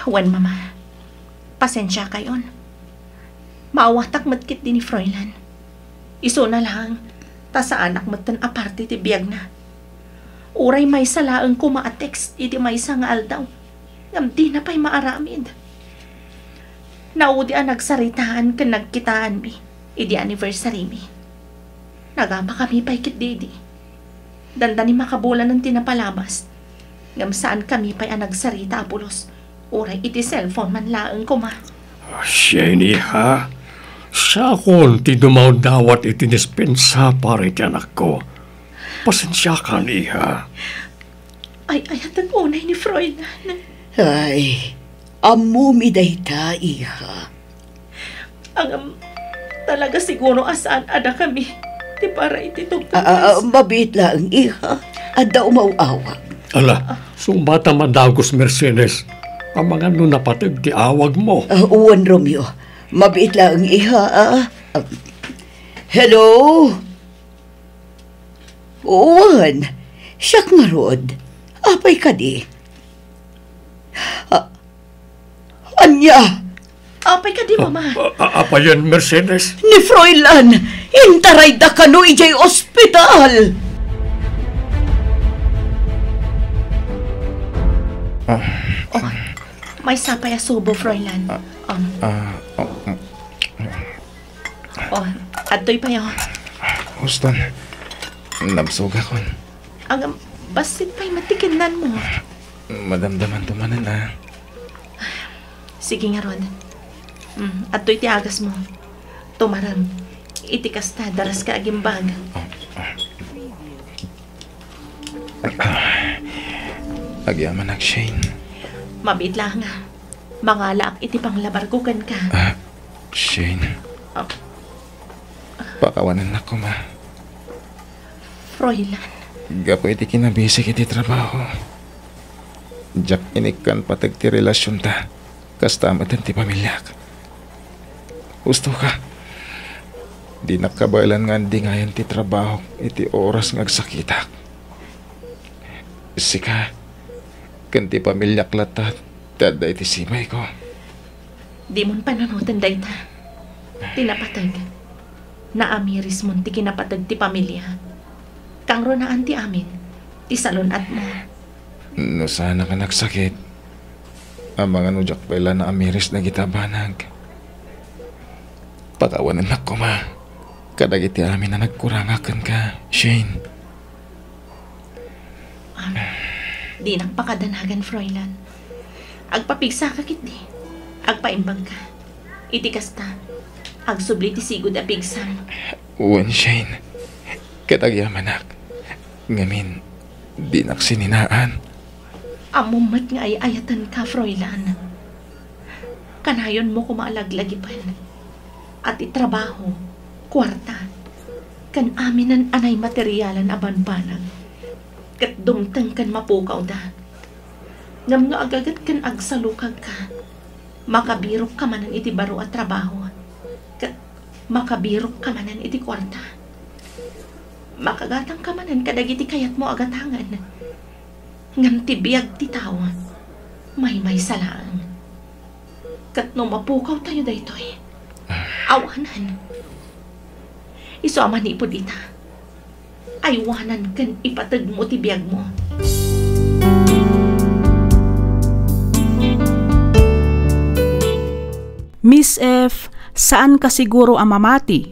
Wen, Mama. Pasensiakayon. Maawatak met ketdi ni Froilan. Isuna laeng, ta saanak metten a parte ti biagna. Uray maysa laeng koma a text idi maysa nga aldaw, ngem dina pay maaramid. Naudi a nagsaritaan ken nagkitaanmi idi anniversary mi. Nagapakami pay ketdi idi. Dandani makabulanen ti napalabas. Ngem saankami pay a nagsarita a pulos, uray iti cellphone man laeng koma. Shane, iha, siakon ti dumawdawat iti dispensa para iti anakko. Pasensiakan, iha. Ay-ayatek unay ni Froilan. Ay, ammomi dayta, iha. Ngem, Talaga siguro a saan a dakami ti para iti tungtungpas. Ah, ah, mabiit laeng, iha. Adda umaw-awag. Ala, sumata madagus, Mercedes. Amangan no napateg ti awag mo. Ah, wen, Romeo. Mabiit laeng, iha, ah. Ah, hello? Wen, siak ngarud. Apay kadi? Ah, ania? Apay kadi, Mama? A-, a-, apayen, Mercedes? Ni Froilan, intarayda kano idiay ospital. Ah. Oh, maysa pay a subo, Froilan. Ah. Um. Ah, oh, mm. Oh, adtoy pay, oh. Houston, nabsogakon. Agam, bassit pay met ti kinnanmo. Madamdamanto manen, ah. Sige ngarud. Mm, adtoy ti agasmo. Tumarem. Iti kasta, daraska agimbag. Oh, ah. Agyamanak, Shane. Mabiit laeng a mangalaak iti panglabarko kenka. Ah, Shane. Ah. Pakawanennak koma. Froilan. Gapu iti kinabisik iti trabaho, diak inikkan pateg ti relasionta. Kasta met ti pamiliak. Husto ka. Dinak kabaelan nga andingayan ti trabahok iti oras nga agsakitak. Sika, ken ti pamiliak latta ti adda iti sibayko. Dimon panunoten dayta. Ti napateg. Naamirismon ti kinapateg ti pamilia. Kangrunaan ti amin ti salun-atmo. No saanak a nagsakit, amangan no diak pay la naamiris dagiti a banag. Pakawanennak koma kadagiti amin a nagkurangak kenka, Shane. Amen. Dinak pakadanagan, Froilan. Agpapigsaka ketdi. Agpaimbagka. Iti kasta, agsubli ti sigud a pigsam. Wen, Shane. Ket agyamanak. Ngamin, dinak sininaan. Ammom met nga ay-ayatenka, Froilan. Kanayonmo koma a laglagipen a ti trabaho, kuarta, ken aminen a naimaterialan a banbanag ket dumteng ken mapukawda. Ngem no agaget ken agsalukagka, makabirokka manen iti baro a trabaho, ket makabirokka manen iti kuarta. Makagatangka manen kadagiti kayatmo a gatangen. Ngem ti biag ti tao, maymaysa laeng. Ket no mapukawtayo daytoy, awanan. Isu a manipud ita, aywanan ken ipategmo ti biagmo. Miss F, saanka siguro a mamati,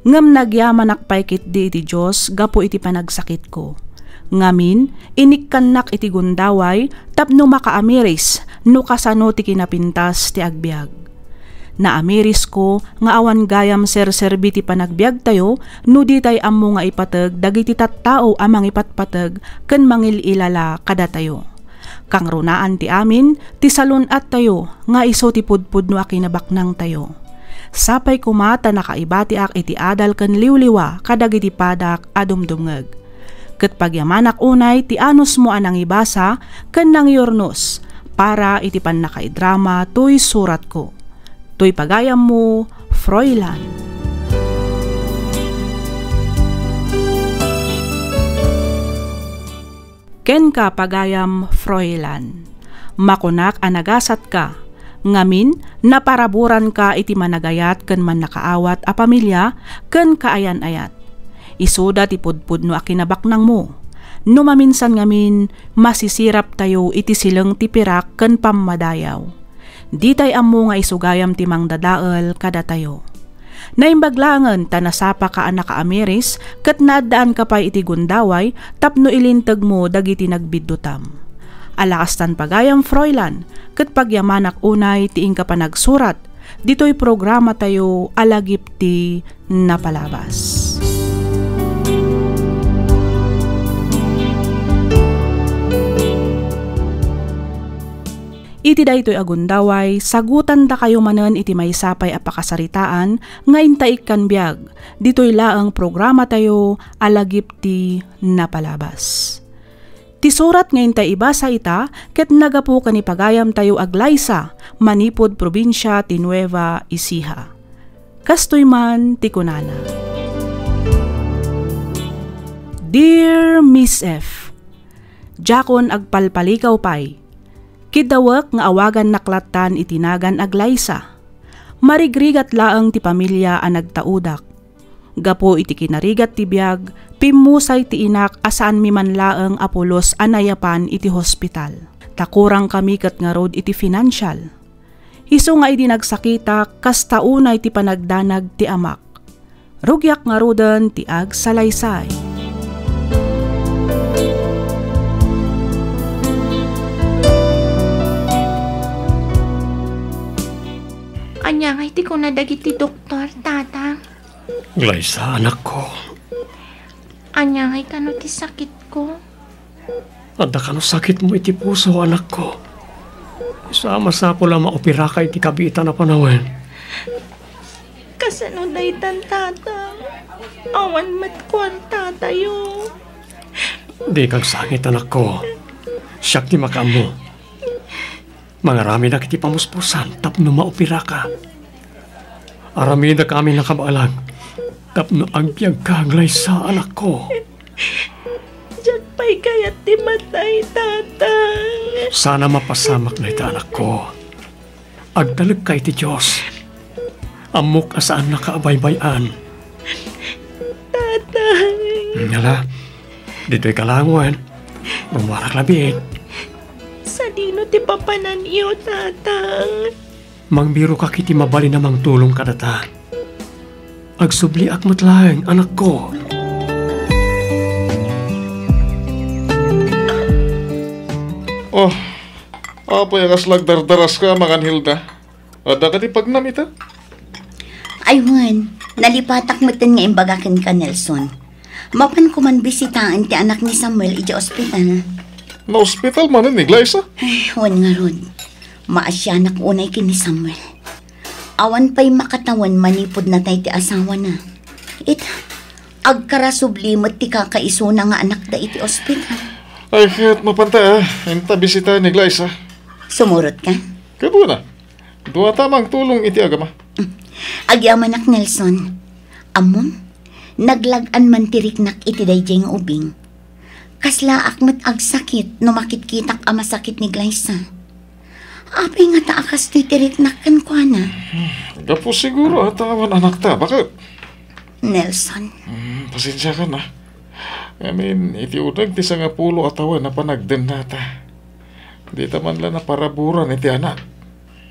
ngem nagyamanak pay ketdi iti Dios gapu iti panagsakitko. Ngamin, inikkannak iti gundaway tapno makaamiris no kasano ti kinapintas ti agbiag. Naamirisko nga awan gayam serserbi ti panagbiagtayo no ditay ammo nga ipateg dagiti tattao a mangipatpateg ken mangil-ilala kadatayo. Kangrunaan ti amin ti salun-attayo nga isu ti pudpudno a kinabaknangtayo. Sapay koma ta nakaibatiak iti adal ken liwliwa kadagiti padak a dumdumngeg. Ket pagyamanak unay ti anusmo a nangibasa ken nangyurnos para iti pannakaidrama toy suratko. Toy pagayammo, Froilan. Kenka, pagayam Froilan. Makunak a nagasatka, ngamin, naparaburanka iti managayat ken mannakaawat a pamilia ken kaayan-ayat. Isuda ti pudpudno a kinabaknangmo. No maminsan ngamin, masisiraptayo iti sileng ti pirak ken pammadayaw. Ditay ammo nga isu gayam ti mangdadael kadatayo. Naimbag laengen ta nasapaka a nakaamiris ket naaddaanka pay iti gundaway tapno ilintegmo dagiti nagbiddutam. Ala kastan pagayam, Froilan, ket pagyamanak unay ti inka panagsurat ditoy programatayo a Lagip ti Napalabas. Iti daytoy a gundaway, sagutandakayo manen iti maysa pay a pakasaritaan nga intaikkan biag. Ditoy laeng programatayo a Lagip ti Napalabas. Ti surat nga intay ibasa ita ket nagapu ken ni pagayamtayo a Glyza, manipud probinsia ti Nueva Ecija. Kastoy man ti kunana, Dear Miss F, diakon agpalpaligaw pay. Kiddawek nga awagannak lattan iti nagan a Glyza. Marigrigat laeng ti pamilia a nagtaudak. Gapu iti kinarigat ti biag, pimmusay ti inak a saanmi man laeng a pulos a nayapan iti hospital. Ta kurangkami ket ngarud iti financial. Isu nga idi nagsakitak, kasta unay ti panagdanag ti amak. Rugiak ngaruden ti agsalaysay. Ania ngay ti kuna dagiti doktor, Tata? Glyza, anakko. Ania ngay kano ti sakitko? Adda kano sakitmo iti puso, anakko. Sa masapul a maoperaka iti kabiitan a panawen. Kasano daytan, Tata? Awan met kuartatayo. Dika agsangit, anakko. Siak ti makaammo. Mangaramidak iti pamuspusan tapno maoperaka. Aramidek amin a kabaelan tapno agbiagka, Glyza, anakko. Diak pay kayat ti matay, Tata. Sana mapasamak dayta, anakko. Agtalekka iti Dios. Ammok a saannaka a baybay-an. Tata. Ngala, ditoy kalangoen. Rumuarak labiit. Sadino ti papananyo, Tata? Mangbirokak iti mabalin a mangtulong kadata. Agsubliak met laeng, anakko. Oh, apay a kasla agdardaraska, Manganhilda? Adda kadi pagnam ita? Ay wen, nalipatak metten nga imbaga kenka, Nelson. Mapanko man bisitaen ti anak ni Samuel idiay ospital. Naospital manen ni Glyza? Ay, wen ngarud. Maasianak unay ken ni Samuel. Awan pay makatawen manipud natay ti asawana. Ita, agkarasubli met ti kakaisuna nga anakda iti ospital. Ay, ket mapanta, ah. Inta bisitaen ni Glyza. Sumurotka? Ket wen a. Duata mangtulong iti agama. Agyamanak, Nelson. Ammom, naglag-an man ti riknak iti daydiay nga ubing. Kaslaak met agsakit no makitkitak a masakit ni Glyza. Apay ngata a kastoy ti riknak kenkuana? Gapu siguro a ta awan anakta. Baket? Nelson. Hmm, pasensiakan, ah. Ngamin, iti uneg ti sangapulo a tawen a panagdennata, dita man la naparaburan iti anak.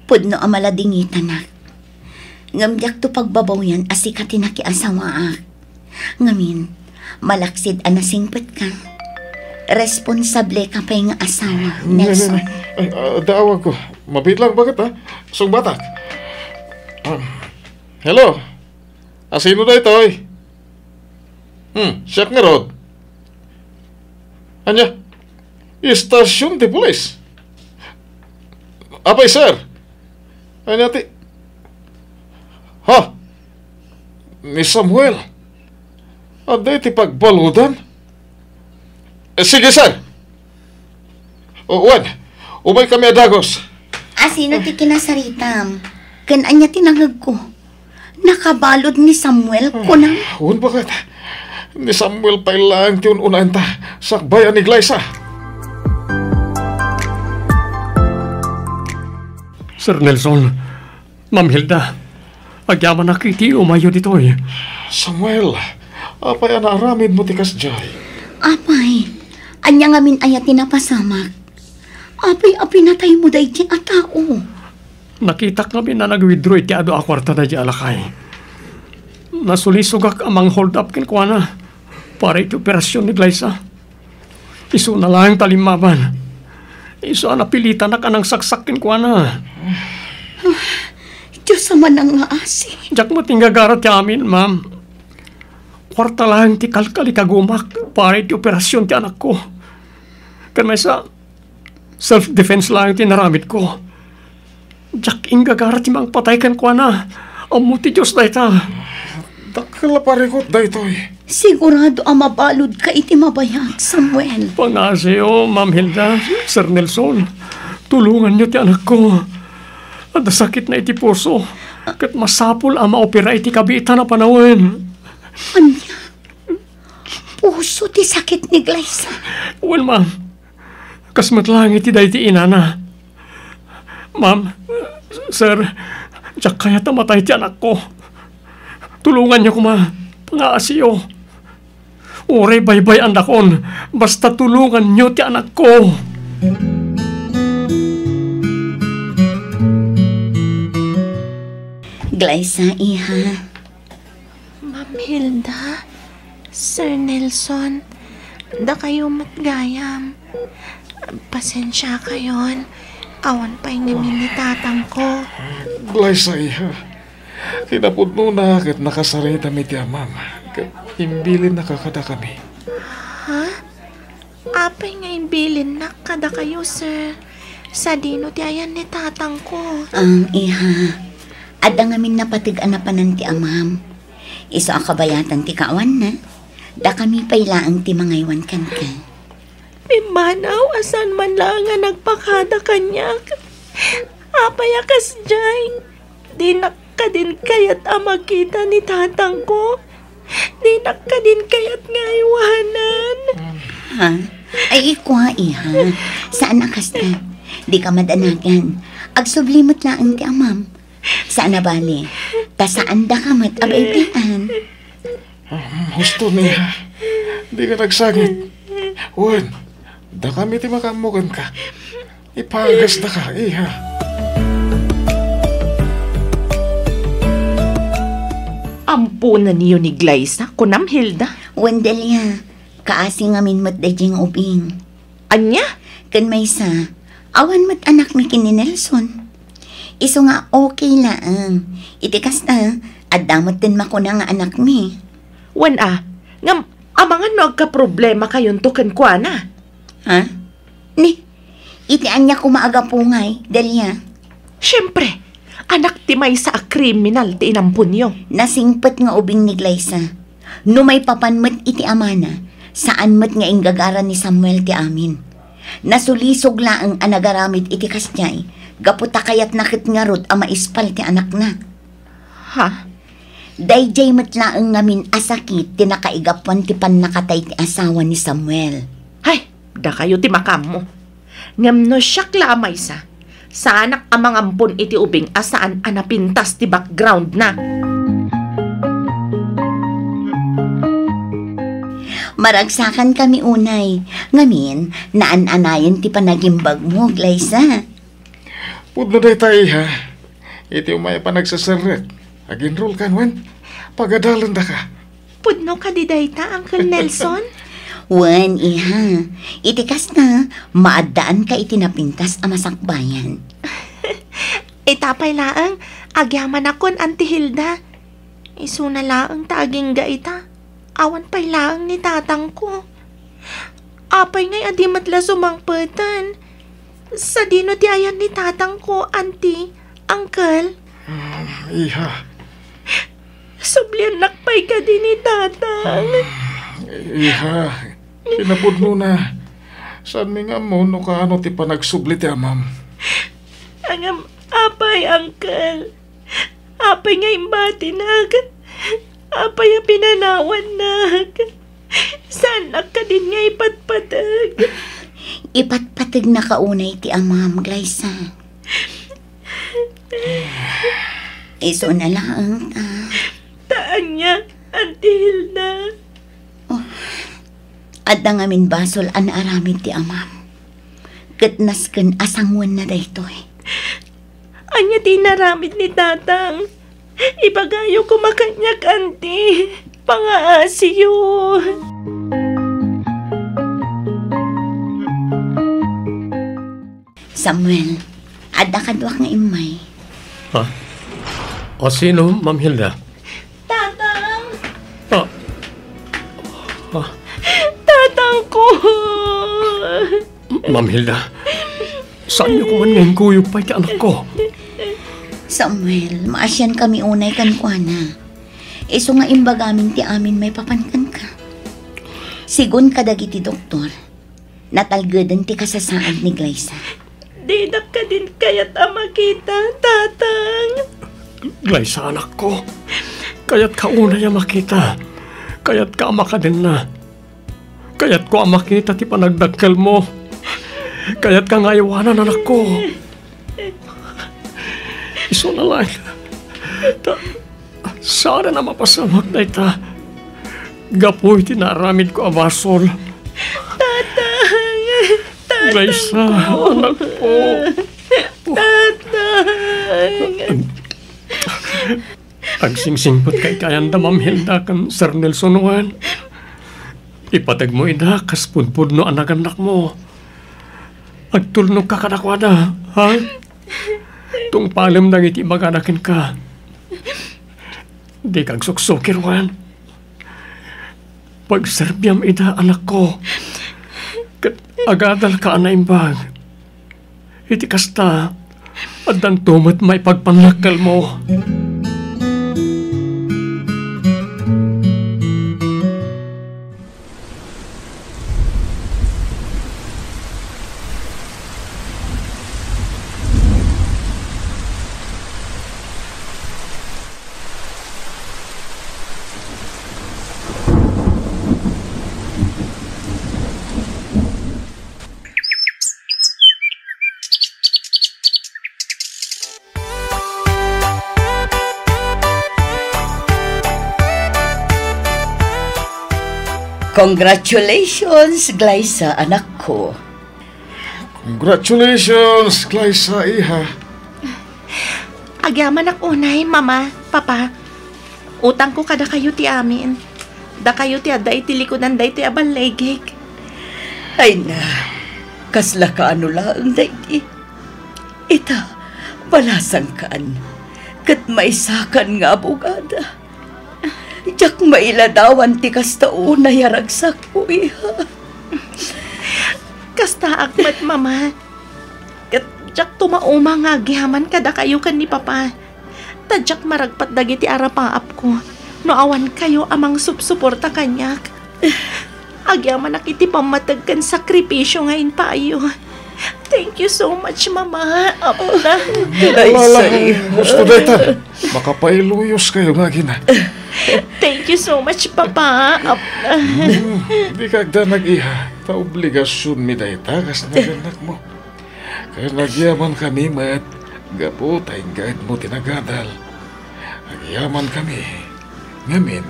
Pudno a maladingitanak. Ngem diakto pagbabawian a sika ti nakiasawaak. Ngamin, malaksid a nasingpetka. Responsableka pay nga asawa, Nelson. Ay, ah, daawagko. Mabiit lang, baket, ah? Sungbatak. Ah, hello? Asino daytoy? Hmm, siak ngarud. Ania? Istasyon ti pulis? Apay, sir? Ania ti, ha? Ni Samuel? Adda iti pagbaludan? Eh, sige, sir. O, wen, umaykami a dagus. Asino ti kinasaritam? Ken ania ti nangegko? Nakabalud ni Samuel, kunam? Wen, baket? Ni Samuel pay laeng ti un-unaenta, sakbay a ni Glyza. Sir Nelson, Ma'am Hilda, agyamanak iti umayyo ditoy. Samuel, apay a naaramidmo ti kasdiay? Apay, ania ngamin aya ti napasamak? Apay a pinataymo daydiay a tao? Nakitak ngamin a nag-withdraw iti adu a kuarta daydiay a lakay. Nasulisogak a mang-hold up kenkuana para iti operasyon ni Glyza. Isuna laeng ta limmaban. Isu a napilitanak a nangsaksak kenkuana. Dios a manangngaasi. Diak met inggagara ti amin, ma'am. Kuarta laeng ti kalkalikagumak para iti operasyon ti anakko. Ken maysa, self-defense laeng ti naramidko. Diak inggagara ti mangpatay kenkuana. Ammo ti Dios dayta. Dakkel a parikut daytoy. Sigurado a mabaludka iti mabayag, Samuel. Pangaasiyo, Ma'am Hilda, Sir Nelson. Tulonganyo ti anakko. Adda sakitna iti puso, ket masapul a maopera iti kabiitan a panawen. Ania? Puso ti sakit ni Glyza? Wen, ma'am. Kas met laeng iti daydi inana. Ma'am, sir, diak kayat a matay ti anakko. Tulonganyo koma, pangaasiyo. Uray baybay-andakon, basta tulonganyo ti anakko. Glyza, iha. Ma'am Hilda, Sir Nelson, dakayo met gayam. Pasensiakayon, awan pay ngamin ni tatangko. Glyza, iha. Kinapudnona ket nakasaritam iti amam, ket imbilinnaka kadakami. Ha? Apay nga imbilinnak kadakayo, sir? Sadino ti ayan ni tatangko? Ang iha, adda ngamin napateg a napanan ti amam. Isu a kabayatan ti kaawanna, dakami pay laeng ti mangaywan kenka. Pimmanaw a saan man laeng a nagpakada kaniak. Apay a kasdiay? Dinak kadin kayat a makita ni tatangko. Dinak kadin kayat nga aywanan. Ha? Ay, ikua, iha. Saan a kasta? Dika madanagan. Agsubli met laeng ti amam. Saan a bale, ta saandaka met a baybay-an. Ah, husto, iha. Dika nagsangit. Wen, dakami ti makaammo kenka. Ipagasdaka, iha. Amponenyo ni Glyza, kunam, Hilda? Wen, Delia, kaasi ngamin met daydiay nga ubing. Ania? Ken maysa, awan met anakmi ken ni Nelson. Isu nga okay laeng. Iti kasta, adda met ti makuna nga anakmi. Wen a, ngem amangan no agkaproblemakayonto kenkuana? Ha? Ni, iti ania koma a gapu ngay, Delia? Siempre, anak ti maysa a kriminal ti inamponyo. Nasingpet nga ubing ni Glyza. No maipapan met iti amana, saan met nga inggagara ni Samuel ti amin. Nasulisog laeng a nagaramid iti kasdiay, gapu ta kayatna ket ngarud a maispal ti anakna. Ha? Daydiay met laeng ngamin a sakit ti nakaigapuan ti pannakatay ti asawa ni Samuel. Hay, dakayo ti makaammo. Ngem no siak la a maysa, saanak a mangampon iti ubing a saan a napintas ti backgroundna. Maragsakankami unay, ngamin, naan-anayon ti panagimbagmo, Glyza. Pudno dayta, iha. Iti umay a panagseserrek, ag-enrollkan wen pagadalendaka. Pudno kadi dayta, Uncle Nelson? Wen, iha. Iti kasta, maaddaanka iti napintas a masakbayan. Ita pay laeng, agyamanakon, Auntie Hilda. Isuna laeng ta agingga ita, awan pay laeng ni tatangko. Apay ngay a di met la sumangpeten? Sadino ti ayan ni tatangko, Auntie, Uncle? Ah, iha. Subliannak pay kadi ni tatang? Ah, iha, kinapudnona. Saanmi nga ammo no kaano ti panagsubli ti amam. Ngem apay, Uncle? Apay nga imbatinak? Apay a pinanawannak? Saannak kadin nga ipatpateg? Ipatpategnaka unay ti amam, Glyza. Isuna laeng ta. Ta ania, Auntie Hilda? Oh, adda ngamin basol a naaramid ti amam. Ket nasken a sangoenna daytoy. Ania ti inaramid ni tatang? Ibagayo koma kaniak, Auntie. Pangaasiyo. Samuel, adda kaduak nga immay. Ha? O, sino, Ma'am Hilda? Tatang! Ah. Tatangko! Ma'am Hilda, saanyo koman nga inkuyog pay ti anakko? Samuel, maasiankami unay kenkuana. Isu nga imbagamin ti amin maipapan kenka. Sigun kadagiti doktor, natalgeden ti kasasaad ni Glyza. Dinak kadin kayat a makita, Tatang. Glyza, anakko. Kayatka unay a makita. Kayatka a makadenna. Kayatko a makita ti panagdakkelmo. Kayatka nga aywanan, anakko. Isuna laeng. Ta, saan a mapasamak dayta. Gapu iti naaramidko a basol. Tatang! Tatang Glyza, ko! Anakko! Tatang! Agsingsingpet kay kayanda, Ma'am Hilda ken Sir Nelson wen. Ipategmo ida kas pudpudno a nagannakmo. Agtulnogka kadakuada, ha? Tungpalem dagiti ibagada kenka. Dika agsuksukir wen. Pagserbiam ida, anakko. Ket agadalka a naimbag. Iti kasta, addanto met maipagpannakkelmo. Congratulations, Glyza, anakko. Congratulations, Glyza, iha. Agyamanak unay, Mama, Papa. Utangko kadakayo ti amin. Dakayo ti adda iti likudan daytoy a balligig. Ay na, kasla kaano laeng daydi. Ita, balasangkan, ket maysakan nga abogada. Diak mailadawan ti kasta unay a ragsakko, iha. Kastaak met, Mama. Ket diak tumauma nga agyaman kadakayo ken ni Papa. Ta diak maragpat dagiti arapaapko no awan kayo a mangsupsuporta kaniak. Agyamanak iti pammateg ken sakripisio nga impayo. Thank you so much, Mama, Apna. Ala, ala, husto dayta. Makapailuyos kayo nga agina. Thank you so much, Papa, Apna. Hmm, dika agdanag, iha. Ta obligasionmi dayta kas nagannakmo. Ket agyamankami met gapu ta inggayedmo ti nagadal. Agyamankami. Ngamin,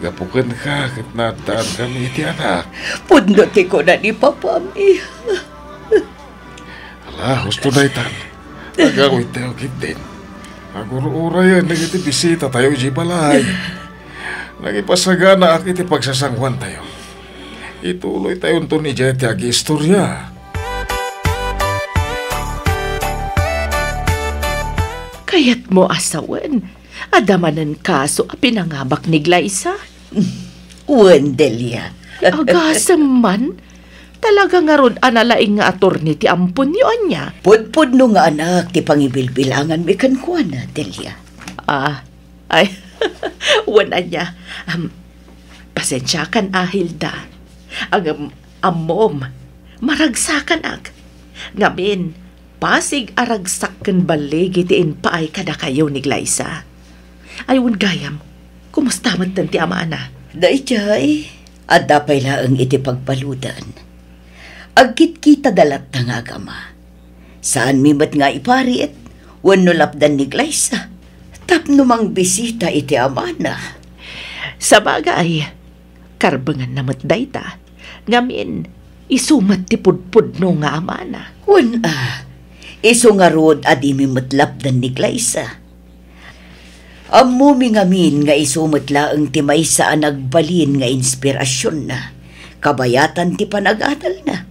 gapu kenka ket naaddaankami iti anak. Pudno ti kuna ni Papam, iha. Ala, husto daytan. Agawidtayo ketdin. Agur-urayen dagiti bisitatayo idiay balay. Nagipasaganaak iti pagsasanguantayo. Ituloytayonton idiay ti agiistoria. Kayatmo a sawen, adda manen kaso a pinangabak ni Glyza? Wen, Delia. Agasem man. Talaga ngarud a nalaing nga atorni ti amponyo, ania? Pudpudno nga anak ti pangibilbilanganmi kenkuana, Delia. Ah, ay, wen, ania. Am, pasensiakan a, Hilda. Ngem, ammom, maragsakanak. Ngamin, pasig a ragsak ken balligi ti impaay kadakayo ni Glyza. Ay, wen gayam, kumusta metten ti amana? Daydiay, adda pay laeng iti pagbaludan. Agkitkitada latta nga agama. Saanmi met nga iparit wenno lapdan ni Glyza tapno mangbisita iti amana. Sabagay, karbenganna met dayta. Ngamin, isu met ti pudpudno nga amana. Wen a, isu ngarud a dimi met lapdan ni Glyza. Ammomi ngamin nga isu met laeng ti maysa a nagbalin nga inspirasionna, kabayatan ti panagadalna,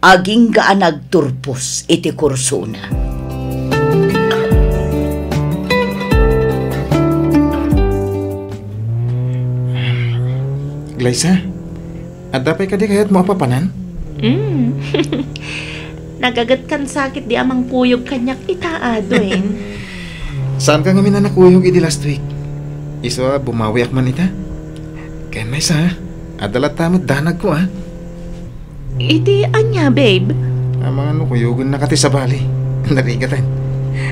agingga a nagturpos iti kursona. Glyza, adda pay kadi kayatmo a papanan? Mm. Nagagetkan sakit di amang kuyog kaniak ita, Adwin. Saanka ngamin a nakuyog idi last week? Isu a bumawiak man ita. Ken maysa, adda latta met danagko, a. Iti ania, babe? Amangan no kuyogennaka ti sabali. Narigaten.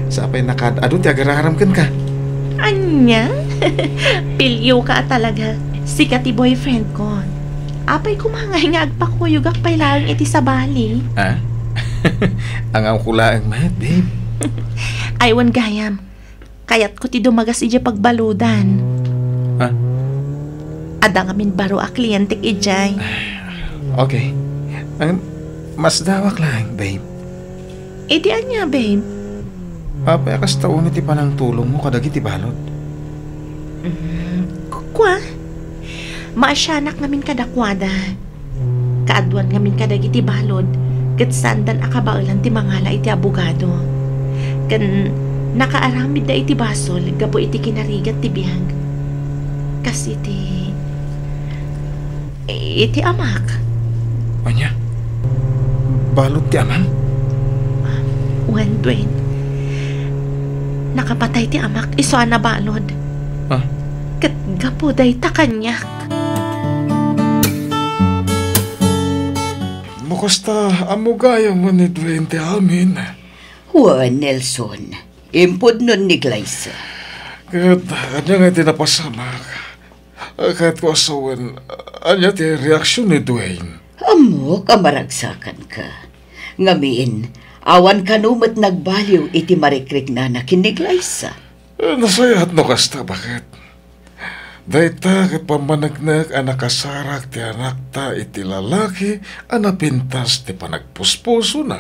Sapay nakaad-adu ti agar-aram kenka. Ania? Pilioka a talaga. Sika ti boyfriend ko. Apay koma ngay nga agpakuyogak pay laeng iti sabali? Ha? Angawko laeng met, babe. Ay, wen gayam. Kayatko ti dumagas idiay pagbaludan. Ha? Adda ngamin baro a klientek idiay. Okay. Ang mas dawak lang, babe. Iti ania, babe? Apay a kasta unay ti panangtulongmo kadagiti balud? Mm, kua? Maasianak ngamin kadakuada. Kaaduan ngamin kadagiti balud, ket saandan a kabaelan ti mangala iti abogado. Ken nakaaramidda iti basol gapu iti kinarigat ti biag. Kas iti, iti amak. Ania? Balud ti amam? Wen, Dwayne. Nakapatay ti amak isu a nabalud. Ah? Ket gapu dayta kaniak. No kasta, ammo gayam ni Dwayne ti amin. Wen, Nelson, impudnon ni Glyza. Ket ania nga ti napasamak? Kayatko a sawen, ania ti reaksion ni Dwayne? Ammok a maragsakanka. Ngamin, awan kano met nagbaliw iti marikriknana ken ni Glyza. Eh, nasayaat no kasta, baket. Dayta ket pammaneknek a nakasarak ti anakta iti lalaki a napintas ti panagpuspusona.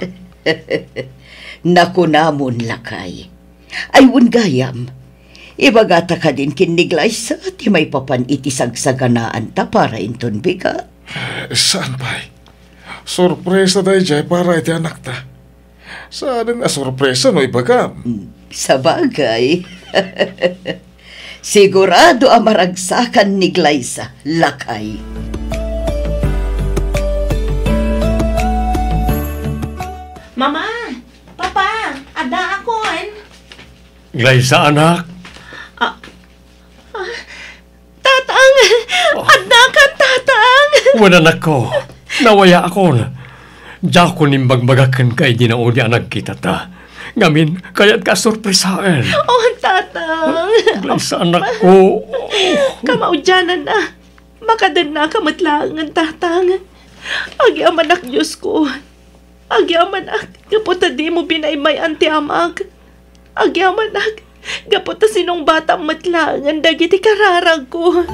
Nakunamon, lakay. Ay, wen gayam, ibagata kadin ken ni Glyza ti maipapan iti sagsaganaanta para inton bigat? Eh, saan pay? Sorpresa daydiay para iti anakta. Saanen a sorpresa no ibagam. Mm, sabagay. Sigurado a maragsakan ni Glyza, lakay. Mama! Papa! Addaakon! Glyza, anak! Ah, ah, Tatang! Oh. Addakan, Tatang! Wen, anakko, nawayaakon. Diakon imbagbaga kenka idi naudi a nagkitata. Ngamin, kayatka a sorpresaen. Oh, Tatang! Glyza, anakko. Kamaudiananna. Makadennaka met laengen, Tatang. Agyamanak, Diosko. Agyamanak, gapu ta dimo binaybay-an ti amak. Agyamanak, gapu ta sinungbatam met laengen dagiti kararagko.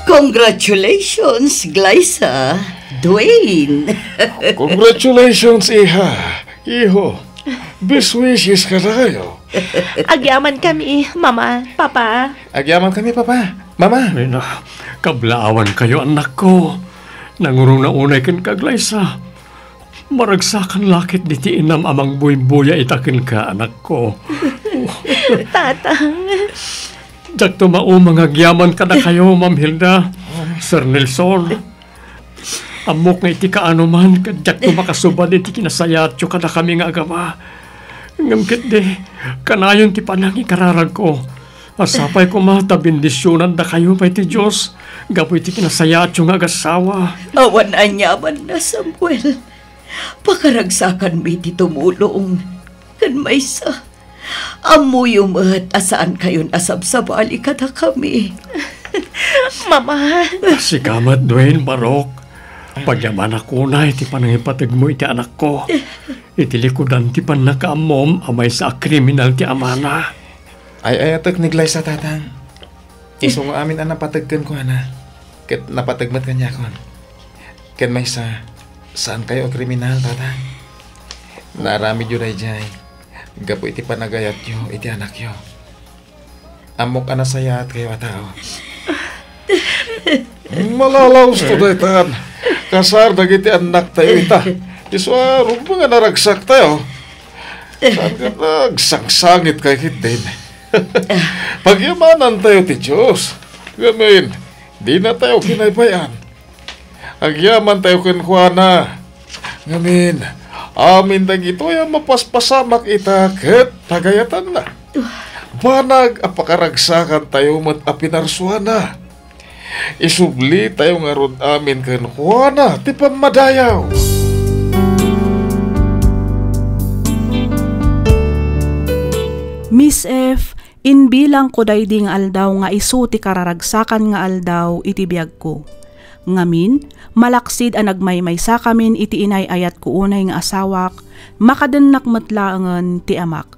Congratulations, Glyza, Dwayne. Congratulations, iha, iho. Best wishes kadakayo. Agyamankami, Mama, Papa. Agyamankami, Papa, Mama. Ay na, kablaawankayo, anakko. Nangurongna unay kenka, Glyza. Maragsakan la ketdi ti inam a mangbuybuya ita kenka, anakko. Tatang. Diakto mauma nga agyaman kadakayo, Ma'am Hilda, Sir Nelson. Ammok nga iti kaanoman, ket diakto makasubad iti kinasayaatyo kadakami nga agama. Ngem ketdi, kanayon ti panangikararagko. Sapay koma ta bendisionandakayo pay ti Dios gapu iti kinasayaatyo nga agasawa. Awan aniamanna, Samuel. Pakaragsakanmi ti tumulong. Ken maysa, ammoyo met a saankayon a sabsabali kadakami. Mama. Sika met, Dwayne, barok. Pagyamanak unay ti panangipategmo iti anakko. Iti likudan ti pannakaammom a maysa a kriminal ti amana. Ay-ayatek ni Glyza, Tatang. Isu nga amin a napateg kenkuana, ket napateg met kaniakon. Ken maysa, saankayo a kriminal, Tatang. Naaramidyo daydiay gapu iti panagayatyo iti anakyo. Ammok a nasayaatkayo a tao. Malalaos to daytan. Kasar dagiti annaktayo ita. Isu a rumbeng a naragsaktayo. Saan nga nagsangsangitkay ketdin? Pagyamanantayo ti Dios. Ngamin, dinatayo kinaybay-an. Agyamantayo kenkuana. Ngamin, amin dagitoy a mapaspasamak ita ket pagayatanna. Banag a pakaragsakantayo met a pinarsuana. Isublitayo ngarud amin kenkuana ti pammadayaw. Miss F, imbilangko daydi nga aldaw nga isu ti kararagsakan nga aldaw iti biagko. Ngamin, malaksid a nagmaymaysakamin iti inay-ayatko unay nga asawak, makadennak met laengen ti amak.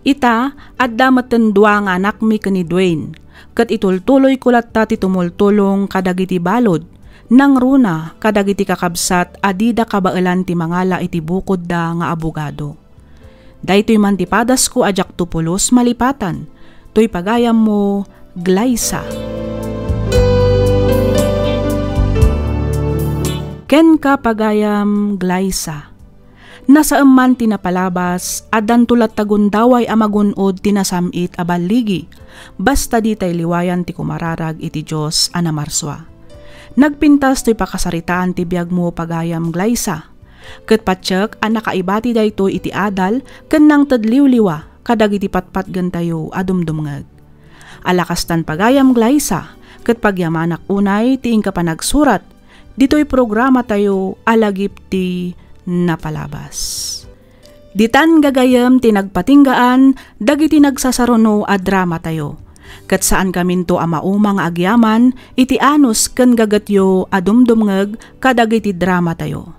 Ita, adda metten dua nga anakmi ken ni Dwayne, ket itultuloyko latta ti tumultulong kadagiti balud, nangruna kadagiti kakabsat a dida kabaelan ti mangala iti bukodda nga abogado. Daytoy man ti padasko a diakto pulos malipatan, toy pagayammo, Glyza. Kenka, pagayam Glyza. Nasaem man ti napalabas, addanto latta gundaway a magun-od ti nasam-it a balligi, basta ditay liwayan ti kumararag iti Dios a namarsua. Nagpintas toy pakasaritaan ti biagmo, pagayam Glyza. Ket patiek a nakaibati daytoy iti adal ken nangted liwliwa kadagiti patpatgentayo a dumdumngeg. Ala kastan, pagayam Glyza, ket pagyamanak unay ti inka panagsurat ditoy programatayo a Lagip ti Napalabas. Ditan gagayem ti nagpatinggaan dagiti nagsasaruno a dramatayo. Ket saankaminto a mauma nga agyaman iti anus ken gagetyo a dumdumngeg kadagiti dramatayo.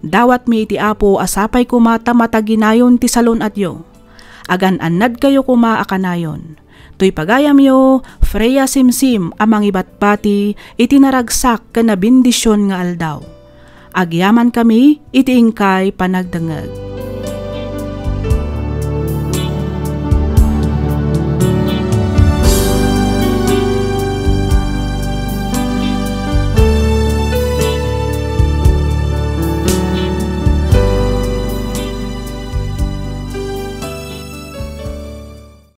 Dawatmi iti Apo a sapay koma ta mataginayon ti salun-atyo. Agan-annadkayo koma a kanayon. Toy pagayamyo, Freya Simsim a mangibatbati iti naragsak ken nabendision nga aldaw. Agyamankami iti inkay panagdengngeg.